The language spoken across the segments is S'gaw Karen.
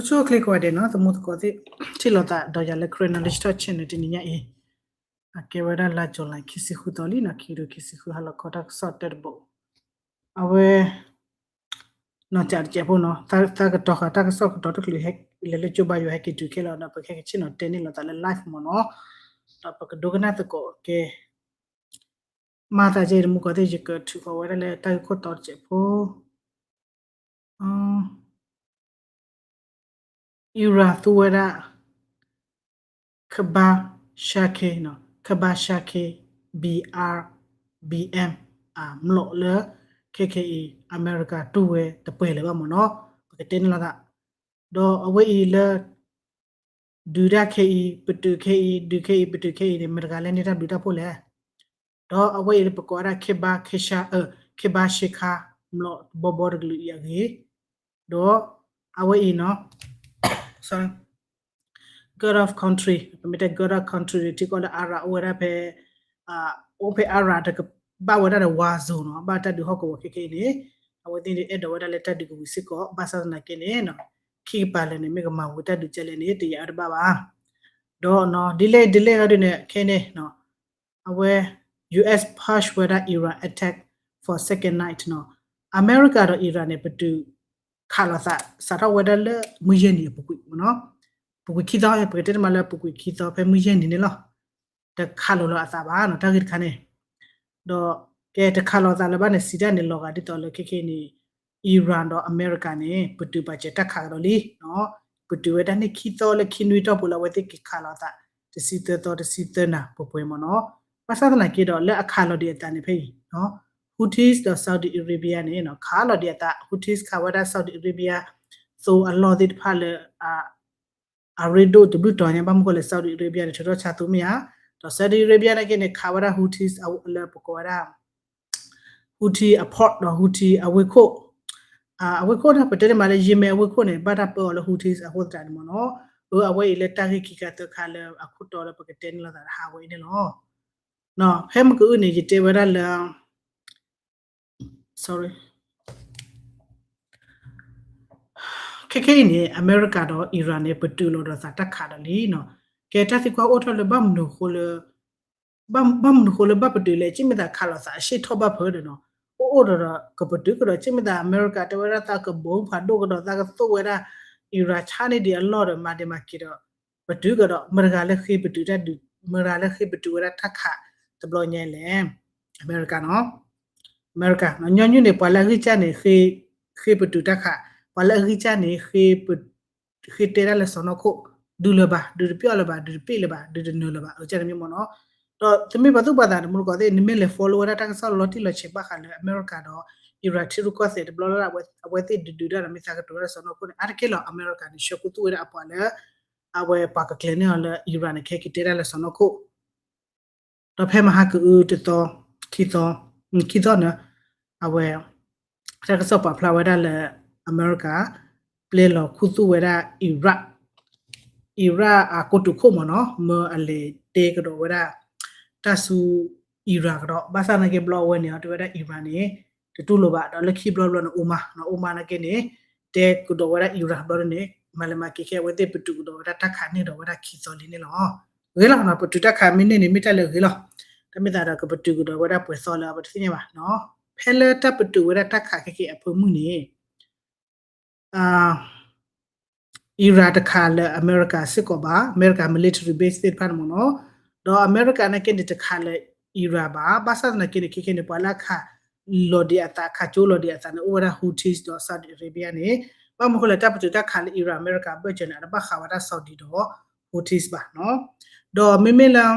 ဆိၣ်ဂ့ၤကိးဂၤဒဲးနီၤ သမူသကိးသ့ၣ် ထံၣ်လိာ်သးဒီးယၤလၢ Karen Knowledge Talk Channel တနံၤညါအံၤ, အကဲဝဲဒၣ်လါ July ခံဆံဃုသီလံနီၤ ခံကထိခံဆံဃု ဟါလီၤခီတၢ်ကစီၣ်တၢတဘိး, အဝဲ နီၢ်ကးတစဲးဖိနီၤ သးကတီၤဃာ်တၢ်ကစီၣ်ကတီၤတချုး လဲၤလၢကၠိဘါယွၤဟဲက့ၤတုၤခဲလၢာ်ဒီး ပကဟဲကဆ့ၣ်နီၤတဲန့ၢ်လိာ်သးလၢ live မ့ၢ်နီၤ, ဒီးပကဒိကနၣ်သကိးကဲ မၤသးကဲအံၤ တမူသကိးသ့ၣ် ယကထုးဃီၤဝဲဒၣ်လၢတၢ်ဂ့ၢ်ခိၣ်တီတစဲးဖိ Iran သူဝဲဒၣ် Khabar Shakir နီၤ Khabar Shakir BR BM အမျိာ်လၢ ခဲခဲအံၤ အမဲရကၤတူၢ်ဝဲတပှဲၤလၢၤဘၣ်မ့ၢ်နီၤ, ပကတဲန့ၣ်လိာ်သး, ဒီးအဝဲအံၤလၢ ဒုးတၢ်ခဲအံၤ ပတုာ်ခဲအံၤ ဒုးခဲအံၤ ပတုာ်ခဲအံၤန့ၣ် မတၤတဂၤလဲၣ်န့ၢ်တၢ်ဘျုးတၢ်ဖှိၣ်လဲၣ်, ဒီးအဝဲအံၤလၢပကိးဝဲဒၣ် Khabar Shakir အ Khabar Shakir မျိာ်ဘီဘီတကလုာ်အံၤအဂ့ၢ်, ဒီးအဝဲအံၤနီၤ Gulf country ပမ့ၢ်တဲ Gulf country န့ၣ် ထံကီၢ်လၢ Arab အိၣ်ဝဲဒၣ်ဖဲ အိၣ်ဖဲ Arab တကဘၣ်ဝဲဒၣ်ဒီး war zone နီၤ ဘၣ်တၢ်ဒုးဟီၣ်ကဝီၤခဲခဲအံၤန့ၣ်, အဝဲသ့ၣ်န့ၣ်အဲၣ်ဒိးဝဲဒၣ်လၢတၢ်ဒုးကဝံၤစ့ၢ်ကီး ဘၣ်ဆၣ်သနာ်က့န့ၣ် ခံကပၤလၢာ်န့ၣ် မ့ၢ်ကမၤဝံၤတၢ်ဒုးကဲလဲၣ်န့ၣ် တယာ်ဝဲတဘၣ်ဘၣ်, ဒီး delay delay အီၤဒ်န့ၣ် ခဲန့ၣ် အဝဲ US push ဝဲဒၣ် Iran attack for second night နီၤ, အမဲရကၤဒီး Iran န့ၣ် ပတုာ်ခးလိာ်သး စးထီၣ်ဝဲဒၣ်လၢမုၢ်ယဲၢ်နံၤအပူၤကွံာ်မ့ၢ်နီၤ, ပူၤကွံာ်ခံသီ ပကတဲတမံၤလၢပူၤကွံာ်ခံသီ ဖဲမုၢ်ယဲၢ်နံၤန့ၣ်လီၤ, တခးလိာ်လီၤအသးဘၣ်နီၤ တၢ်ဂ့ၢ်တခါန့ၣ်, ဒီးကဲတခးလိာ်သးလၢၤဘၣ်န့ၣ် စံးတၢ်န့ၣ် လီၤဂာ်ဒ်သိးလၢခဲခဲအံၤန့ၣ် Iran ဒီးအမဲရကၤန့ၣ် ပတုာ်ပာ်စၢၤတၢ်ခးကဒီးလံ, ပတုာ်ဝဲဒၣ်န့ၣ်ခံသီလၢခံနွံတီၢ်ပူၤလၢအဝဲသ့ၣ်က့ၤခးလိာ်အသး တဆံသၢသီ တဆံသၢနၤပှဲၤပှဲၤမ့ၢ်နီၤ, ဘၣ်ဆၣ်သနာ်က့ဒီး လၢအခးလီၤဒံးအသးန့ၣ်ဖဲအံၤ Houthis ဒီး Saudi Arabia န့ၣ် ခးလီၤဒံးအသး Houthis ခးဝဲဒၣ် Saudi Arabia သိအလီၢ်သ့ၣ်တဖၣ်လၢ အရ့ဒိၣ်တဘျုးတီၤညါ ဘၣ်မနုၤဃိလဲၣ် Saudi Arabia န့ၣ် ထုးထီၣ်ဆါသူမ့ၢ်ဧါ, ဒီး Saudi Arabia နာ်က့န့ၣ် ခးဝဲဒၣ် Houthis လၢပကိးဝဲဒၣ် Houthi အ port ဒီး Houthi အဝ့ၢ်ခိၣ်, အဝ့ၢ်ခိၣ်န့ၣ် ပတဲတမံၤလၢ Yemen အဝ့ၢ်ခိၣ်န့ၣ် ဘၣ်တၢ်ပၢအီၤလၢ Houthis အဃိသတးန့ၣ်မ့ၢ်နီၤ, အဝဲအံၤလၢတၢ်ဂ့ၢ်ခံခါသၢခါလၢအခိၣ်တီလၢပကတဲန့ၢ်လိာ်သး ဟးဝဲအံၤန့ၣ်လီၤ, ဖဲမုၢ်ကအုၣ်န့ၣ် ယတဲဝဲဒၣ်လၢ sorry ခဲခဲအံၤန့ၣ် အမဲရကၤဒီး Iran န့ၣ် ပတုာ်လိာ်ဒီးသးတၢ်ခးဒီးလံနီၤ, ကဲတၢ်သံကွၢ်အိၣ်ထီၣ်လၢဘၣ်မနုၤဃိလၢ ဘၣ်မနုၤဃိလၢဘၣ်ပတုာ်လဲၣ် က့မ့ၢ်သးခးလိာ်သးအရှ့ၣ်ထီၣ်ဘၣ်ဖုးဒီးနီၤ, အိၣ်အိၣ်ဒီးဒီး ကပတုာ်ကဒီး က့မ့ၢ်သးအမဲရကၤတဲဝဲဒၣ်သးကဘိဖးဒိၣ်ကဒီး သးကသိၣ်ဝဲဒၣ် Iran ဆါန့ၢ်ဒံးအလီၢ်ဒီးမၤဒံးမၤက့ၤဒီး ပတုာ်ကဒီး မတၤတဂၤလၢဃ့ပတုာ်တၢ်ဒုး မတၤတဂၤလၢဃ့ပတုာ်ဝဲဒၣ်တၢ်ခးတဘျီညါလဲၣ်, အမဲရကၤနီၤ, အမဲရကၤ ညီနုၢ်န့ၣ် ပှၤလၢအဂံၢ်စၢ်န့ၣ် ဃ့ပတုာ်တၢ်ခး, ပှၤလၢအဂံၢ်စၢ်န့ၣ် ဃ့တဲဒၣ်လၢစီၢ်နီၤခိၣ် ဒုးလၢၤဘၣ် ဒုးတပျီၣ်လၢၤဘၣ် ဒုးတပ့ၣ်လၢၤဘၣ် ဒုးတနၢၤလၢၤဘၣ် အကန့ၣ်မ့ၢ်နီၤ, ဒီးတမ့ၢ်ပှၤသူၣ်ပှၤသးတမူတကိးသ့ၣ် နမ့ၢ်လဲၤ follow ဝဲဒၣ်တၢ်ကစီၣ်လီၤတံၢ်လီၤဆဲးဘၣ်ဃးလၢ အမဲရကၤဒီး Iran ထံရူၢ်ကီၢ်သဲးတဘျီလၢ အဝဲသ့ၣ်ဒုးဒုးတၢ်ဒီးမ့ၢ်သးကတိၤဝဲဒၣ်စီၢ်နီၤခိၣ်န့ၣ် အါတက့ၢ်လီၤ အမဲရကၤန့ၣ် ဆှၢခူသူၣ်ဝဲဒၣ်အပှၤလၢ အဝဲပှၤကကျဲၤန့ၢ်အီၤလၢ Iran န့ၣ် ကဟဲက့ၤတဲဒၣ်လၢစီၢ်နီၤခိၣ် ဒီးဖဲမဟါကအုတသီ ခံသီ ခံသီန့ၣ် အဝဲ တၢ်ကစီၣ်ပာ်ဖျါဝဲဒၣ်လၢ အမဲရကၤ ပျဲလီၤခူသူၣ်ဝဲဒၣ် Iraq, Iraq အကိတိာ်ခိၣ်မ့ၢ်နီၤ မၢအလဲၤတဲကဒီးဝဲဒၣ် တၢ်ဆူ Iran ကဒီး ဘၣ်ဆၣ်သနာ်က့ဘျီအဝဲန့ၣ် အီၤတဲဝဲဒၣ် Iran န့ၣ် တတူၢ်လိာ်ဘၣ် ဒီးလၢခံဘျီဘျီန့ၣ် Oman နီၤ Oman နာ်က့န့ၣ် တဲကဒီးဝဲဒၣ် Iran ဘျီန့ၣ် မၤလဲၤမၤက့ၤခဲအဝဲသ့ၣ်ပတုာ်ကဒီးဝဲဒၣ်တၢ်ခးန့ၢ်ဒီးဝဲဒၣ်ခံသီလံန့ၣ်လီၤ. ဂ့ၤလီၤနီၤ ပတုာ်တၢ်ခးမ့ၢ်န့ၢ်န့ၣ် မ့ၢ်တၢ်လၢအဂ့ၤလီၤ. တၢ်မ့ၢ်သးဒီးကပတုာ်ကဒီးဝဲဒၣ်ပှဲၤသီလၢအဝဲတသ့ၣ်ညါဘၣ်နီၤ. ဖဲလၢတၢ်ပတုာ်ဝဲဒၣ်တၢ်ခးခဲက့ၤအဖၢမုၢ်န့ၣ် Iran တခးလၢအမဲရကၤစ့ၢ်ကီးဘၣ် အမဲရကၤ military base သ့ၣ်တဖၣ်န့ၣ်မ့ၢ်နီၤ, ဒီးအမဲရကၤနာ်က့န့ၣ် တခးလၢ Iran ဘၣ် ဘၣ်ဆၣ်သနာ်က့န့ၣ် ခဲခဲန့ၣ် ပှၤလၢအခးလီၤဒံးအသး ခးကၠိလီၤဒံးအသးန့ၣ် အိၣ်ဝဲဒၣ် Houthis ဒီး Saudi Arabia န့ၣ်, ဘၣ်မနုၤဃိလဲၣ် တၢ်ပတုာ်တၢ်ခးလၢ Iran အမဲရကၤဘၢၣ်စၢၤန့ၣ် အတဘၣ်ဃးဝဲဒၣ် Saudi ဒီး Houthis ဘၣ်နီၤ, ဒီးမ့မ့ၢ်လၢ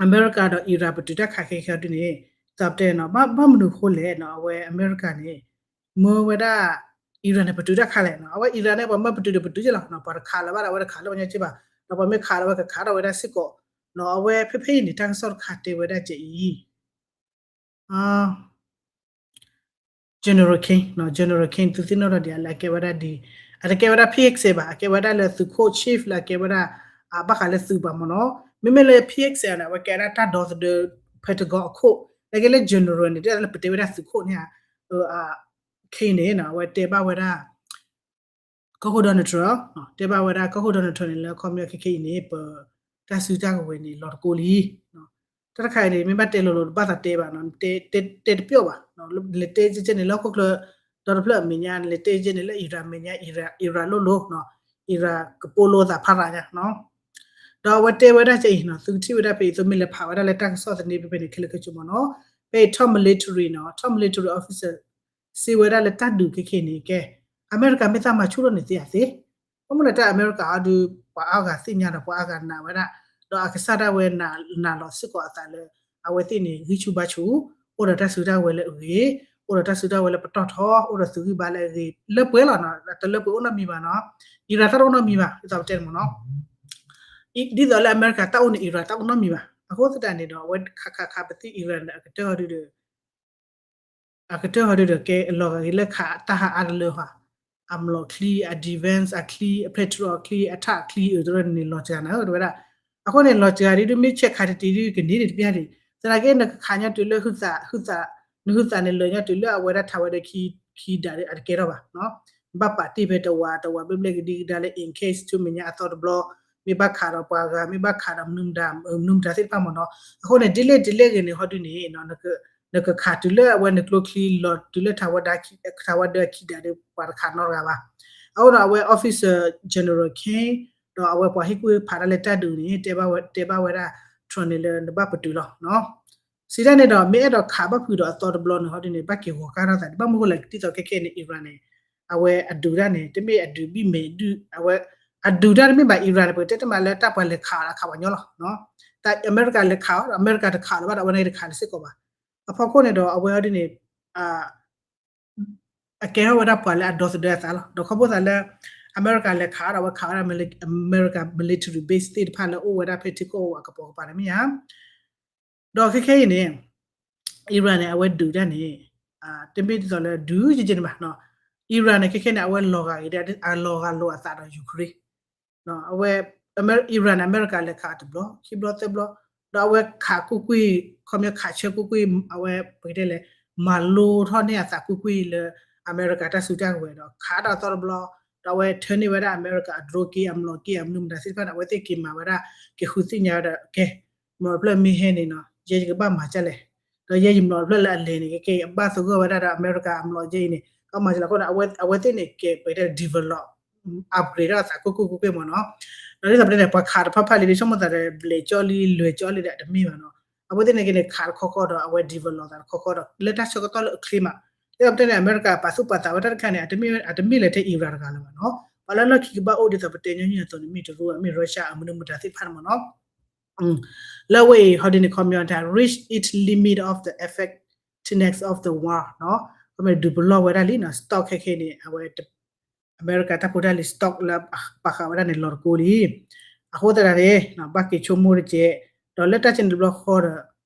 အမဲရကၤဒီး Iran ပတုာ်တၢ်ခးခဲခဲဒ်န့ၣ် သးပတဲနီၤ ဘၣ်မနုၤဃိလဲၣ်နီၤ အဝဲအမဲရကၤန့ၣ် မၢဝဲဒၣ် Iran န့ၣ် ပတုာ်တၢ်ခးလဲၣ်နီၤ, အဝဲ Iran န့ၣ် ပှၤမၢပတုာ်ဒီးပတုာ်က့လီၤနီၤ, ပှၤတခးလၢၤဘၣ်ဒီး အဝဲတခးလၢၤဘၣ်ညီက့ဘၣ်, ဒီးပှၤမ့ၢ်ခးလၢၤဝဲကခးထီၣ်ဝဲဒၣ်စ့ၢ်ကီးနီၤ, အဝဲဖဲဖဲအံၤန့ၣ် တၢ်ကစီၣ်တခါတဲဝဲဒၣ်ကဲအံၤ General King နီၤ, General King သုသ့ၣ်နီၣ်ထီၣ်ဒံးလၢအကဲဝဲဒၣ်ဒ်, အတကဲဝဲဒၣ် ဖံးအ့ၣ်စဲး ဘၣ်, အကဲဝဲဒၣ်လၢသုးခိၣ် chief လၢအကဲဝဲဒၣ် ဘၣ်ဃးလၢသုးပှၤမ့ၢ်နီၤ, မ့မ့ၢ်လၢ ဖံးအ့ၣ်စဲး န့ၣ် အဝဲကဲဝဲဒၣ်တၢ်ဒီသဒၢ Pentagon အခိၣ်, နာ်က့လၢ General န့ၣ် တၢ်လၢပတဲဝဲဒၣ်သုးခိၣ်န့ၣ်ဧါ, King န့ၣ်နီၤ အဝဲတဲဘၣ်ဝဲဒၣ် ကီၢ်ခိၣ် Donald Trump တဲဘၣ်ဝဲဒၣ် ကီၢ်ခိၣ် Donald Trump န့ၣ် လၢအခီပညီခဲခဲအံၤန့ၣ် ပတၢ်စုတၢ်ကဝဲၤန့ၣ် လီၤတကိးလံ. တၢ်တခါအံၤန့ၣ် မ့ၢ်ဘၣ်တဲလိၤလိၤ တဘၣ်သးတဲဘၣ်နီၤ, တဲတပျီၢ်ဘၣ်. လဲၤတဲကဲန့ၣ် လၢဟီၣ်ခိၣ်ချၢဒီတဖျၢၣ်အမဲာ်ညါ, လဲၤတဲကဲန့ၣ် လၢ Iran မဲာ်ညါ, Iran လိၣ်လိၤ, Iran ကပိာ်လိသးဖးရၤညါ. ဒီးအဝဲတဲဝဲဒၣ်ကဲအံၤနီၤ, သုကထံၣ်ဝဲဒၣ်ဖဲအံၤ သုမ့ၢ်လဲၤဖးဝဲဒၣ်လၢတၢ်ကစီၣ်သန့ဖဲဖဲန့ၣ် ခဲလၢာ်ခဲဆ့မ့ၢ်နီၤ, ဖဲအံၤ top military နီၤ, top military officer စံးဝဲဒၣ်လၢတၢ်ဒုးခဲခဲအံၤန့ၣ် ကဲ အမဲရကၤမ့ၢ်သးမၤဆူၣ်ထီၣ်န့ၣ်သ့ဧါသ့. ဘၣ်မနုၤလဲၣ် တၢ်အမဲရကၤအီၤဒုး ပှၤအါဂၤသ့ၣ်ညါဒီးပှၤအါဂၤနာ်ဝဲဒၣ်, ဒီးအကစၢ်ဒၣ်ဝဲနာ်လီၤစ့ၢ်ကီးအသးလၢ အဝဲသ့ၣ်န့ၣ် ဂံၢ်ဆူၣ်ဘါဆူၣ်, အိၣ်ဒီးတၢ်စုတၢ်ဝဲၤလၢအဂ့ၤ, အိၣ်ဒီးတၢ်စုတၢ်ဝဲၤလၢပတီၢ်ထီ, အိၣ်ဒီးသုးဂံၢ်ဘါလၢအဂ့ၤ, လၢပှဲၤလီၤနီၤ, တလၢပှဲၤအိၣ်နီတမံၤဘၣ်နီၤ, Iran တၢ်တအိၣ်နီတမံၤဘၣ်, ဒ်သိးပတဲန့ၣ်မ့ၢ်နီၤ, ဒ်သိးလၢအမဲရကၤတၢ်အိၣ်န့ၣ် Iran တၢ်အိၣ်နီတမံၤဘၣ်. အဃိသတးန့ၣ်ဒီး အဝဲခးခးခးပသံၣ် Iran ဒီးအကတၢၢ်ဟီဒုဒီး အကတၢၢ်ဟီဒုဒီး ကဲလီၤဂာ်က့ၤလၢခးတၢ်ဟးအါတလၢဟီ, အမျိာ်ချံ, အ defense အချံ, အ patriot ချံ, အထၣ်ချံအတရၢန့ၣ် လီၤစှၤနၤဧၢ တဲဝဲဒၣ်. အဃိန့ၣ် လီၤစှၤဒ်ဒုမ့ၢ်ဆဲးခးတတံၤဒုကန့ၢ်ဒံးတပျၢ်ဒံး, သနာ်က့နကခးညီတုၤလၢဟုသး, ဟုသး, နဟုသးန့ၣ်လၢာ်ညီတုၤလၢအဝဲဒၣ်ထးဝဲဒီးခံဒးဒီးအတကဲထီၣ်ဘၣ် ဘၣ်ပာ်တ့ၢ်ဖဲတဝးတဝးဘျဲၣ်ဘျဲၣ်ကဒံကဒါလၢ in case ဆူမဲာ်ညါအသီတဘျီ, မ့ၢ်ဘၣ်ခးဒီးပှၤဂၤ, မ့ၢ်ဘၣ်ခးဒီးမနုၤမတၤ, မနုၤမတၤသ့ၣ်တဖၣ်မ့ၢ်နီၤ. အဃိန့ၣ် ဒ်လဲၣ်ဒ်လဲၣ်ဂ့ၤန့ၣ် ဟီဒုန့ၣ် နကခးတုၤလၢအဝဲနကျိချံလီၤတုၤလၢထးဝဲဒၣ်ခံဒးဒီး ပှၤတခးနီတဂၤဘၣ်. အဃိဒီးအဝဲ officer general King ဒီးအဝဲပှၤဟ့ၣ်ကူၣ်ဟ့ၣ်ဖးတၢ်လၢတၢ်ဒုးန့ၣ် တဲဘၣ်ဝဲဒၣ် Trump န့ၣ်လၢနဘၣ်ပတုာ်လီၤ စံးတၢ်န့ၣ်ဒီး မ့ၢ်အဲၣ်ဒိးခးဘၣ်ဖုးဒီးအသီတဘျီန့ၣ် ဟီဒုန့ၣ် ဘၣ်က့ၤဂီၤကါထီၣ်သးဒံး. ဘၣ်မနုၤဃိလဲၣ် ဒ်သိးခဲခဲန့ၣ် Iran န့ၣ် အဝဲအဒုးတၢ်န့ၣ် တမ့ၢ်အဒုးဘံၣ်မဲာ်ဒုး, အဝဲ အဒုးတၢ်တမ့ၢ်ဘၣ် Iran န့ၣ် ပကတဲတမံၤလၢတၢ်ပှၤလဲၤခးအီၤဒီးခးပှၤညီလီၤ. တၢ်အမဲရကၤလဲၤခးအီၤဒီး အမဲရကၤတခးလၢၤဘၣ်ဒီး အဝဲန့ၣ်တခးလၢၤစ့ၢ်ကီးဘၣ်. အဖီခိၣ်န့ၣ်ဒီး အဝဲဟီဒုန့ၣ် အကဲထီၣ်ဝဲဒၣ်ပှၤလၢအဒီသဒၢအသးလီၤ. ဒီးခီဖျိသးလၢ အမဲရကၤလဲၤခးဒီး အဝဲခးဝဲဒၣ် အမဲရကၤ military base သ့ၣ်တဖၣ်လၢအိၣ်ဝဲဒၣ်ဖဲထံကီၢ်အကပိာ်ကပၤန့ၣ်မ့ၢ်ဧါ. ဒီးခဲခဲအံၤန့ၣ် Iran န့ၣ် အဝဲဒုးတၢ်န့ၣ် တမ့ၢ်ဒ်သိးလၢဒုးကကဲန့ၣ်ဘၣ်. Iran န့ၣ် ခဲခဲန့ၣ် အဝဲလီၤဂာ်ဂ့ၤဒၣ် အလီၤဂာ်လိာ်အသးဒီး Ukraine အဝဲ Iran န့ၣ် အမဲရကၤလဲၤခးတဘျီ ခံဘျီသၢဘျီ, ဒီးအဝဲခးကွ့ၢ်ကွ့ၢ် ခီပညီခးဆၢကွ့ၢ်ကွ့ၢ် အဝဲပကတဲလဲၣ် မၤလိထီၣ်န့ၢ်အသးကွ့ၢ်ကွ့ၢ်လၢ အမဲရကၤတၢ်စုတၢ်ကဝဲၤဒီး ခးဒီးသီတဘျီ, ဒီးအဝဲထၢန့ၢ်ဝဲဒၣ်အမဲရကၤအ drone က့ အမျိာ်က့ အမနုၤမတၤသ့ၣ်တဖၣ်န့ၣ် အဝဲသ့ၣ်က့ၤမၤဝဲဒၣ် က့ၤဃုသ့ၣ်ညါဝဲဒၣ် ကဲ မျိာ်တဖျၢၣ်မ့ၢ်ဟဲန့ၣ်နီၤ ယဲယကဘၣ်မၤဒ်လဲၣ်, ဒီးယဲယမျိာ်တဖျၢၣ်လၢအလဲၤန့ၣ် ကဲက့ၤဘၣ်သဂၢၢ်ဝဲဒၣ်ဒီးအမဲရကၤအမျိာ်ယဲအံၤန့ၣ် ကဘၣ်မၤဒ်လဲၣ်အဃိန့ၣ် အဝဲသ့ၣ်န့ၣ် ကဲပကတဲ develop upgrade ထီၣ်အသးကွ့ၢ်ကွ့ၢ်ကွ့ၢ်ကွ့ၢ်မ့ၢ်နီၤ. ဒီးဒ်သိးပတဲန့ၣ် ပှၤခးတဖၣ်ဖၣ်လံဒီး ဆိကမိၣ်သးဒီး ဘျဲးကၠီလံ လွဲၤကၠီလံဒီး တမ့ၢ်ဘၣ်နီၤ. အဝဲသ့ၣ်န့ၣ်က့န့ၣ် ခးတခီခီဒီး အဝဲ develop သးတခီခီဒီး လၢတၢ်ဆၢကတီၢ်လၢအချ့မး, ဒ်သိးပတဲန့ၣ် အမဲရကၤပာ်သူၣ်ပာ်သးဝဲတၢ်တခါန့ၣ် အတမ့ၢ်လၢထဲ Iran တဂၤလၢၤဘၣ်နီၤ. ပှၤလၢလီၢ်ခံကဘၣ်အိၣ်ဒ်သိးပတဲညီနုၢ်အသိးန့ၣ် မ့ၢ်တရူး မ့ၢ် Russia အမနုၤမတၤသ့ၣ်တဖၣ်န့ၣ်မ့ၢ်နီၤ. လၢအဝဲအံၤ ဟီဒ်န့ၣ် ခီပညီ reach its limit of the effectiveness of the war နီၤ. ခီပညီဒုးပလီၢ်ဝဲဒၣ်လံနီၤ stock ခဲခဲန့ၣ် အဝဲ အမဲရကၤတၢ်ဖိတၢ်လံၤ stock လၢပာ်ဃာ်ဝဲဒၣ်န့ၣ် လီၤတကိးလံ. အဃိသတးန့ၣ် ဘၣ်က့ၤဆိကမိၣ်တက့ၢ်, ဒီးလၢတၢ်ကဲန့ၣ်တဘျီဃီဒီး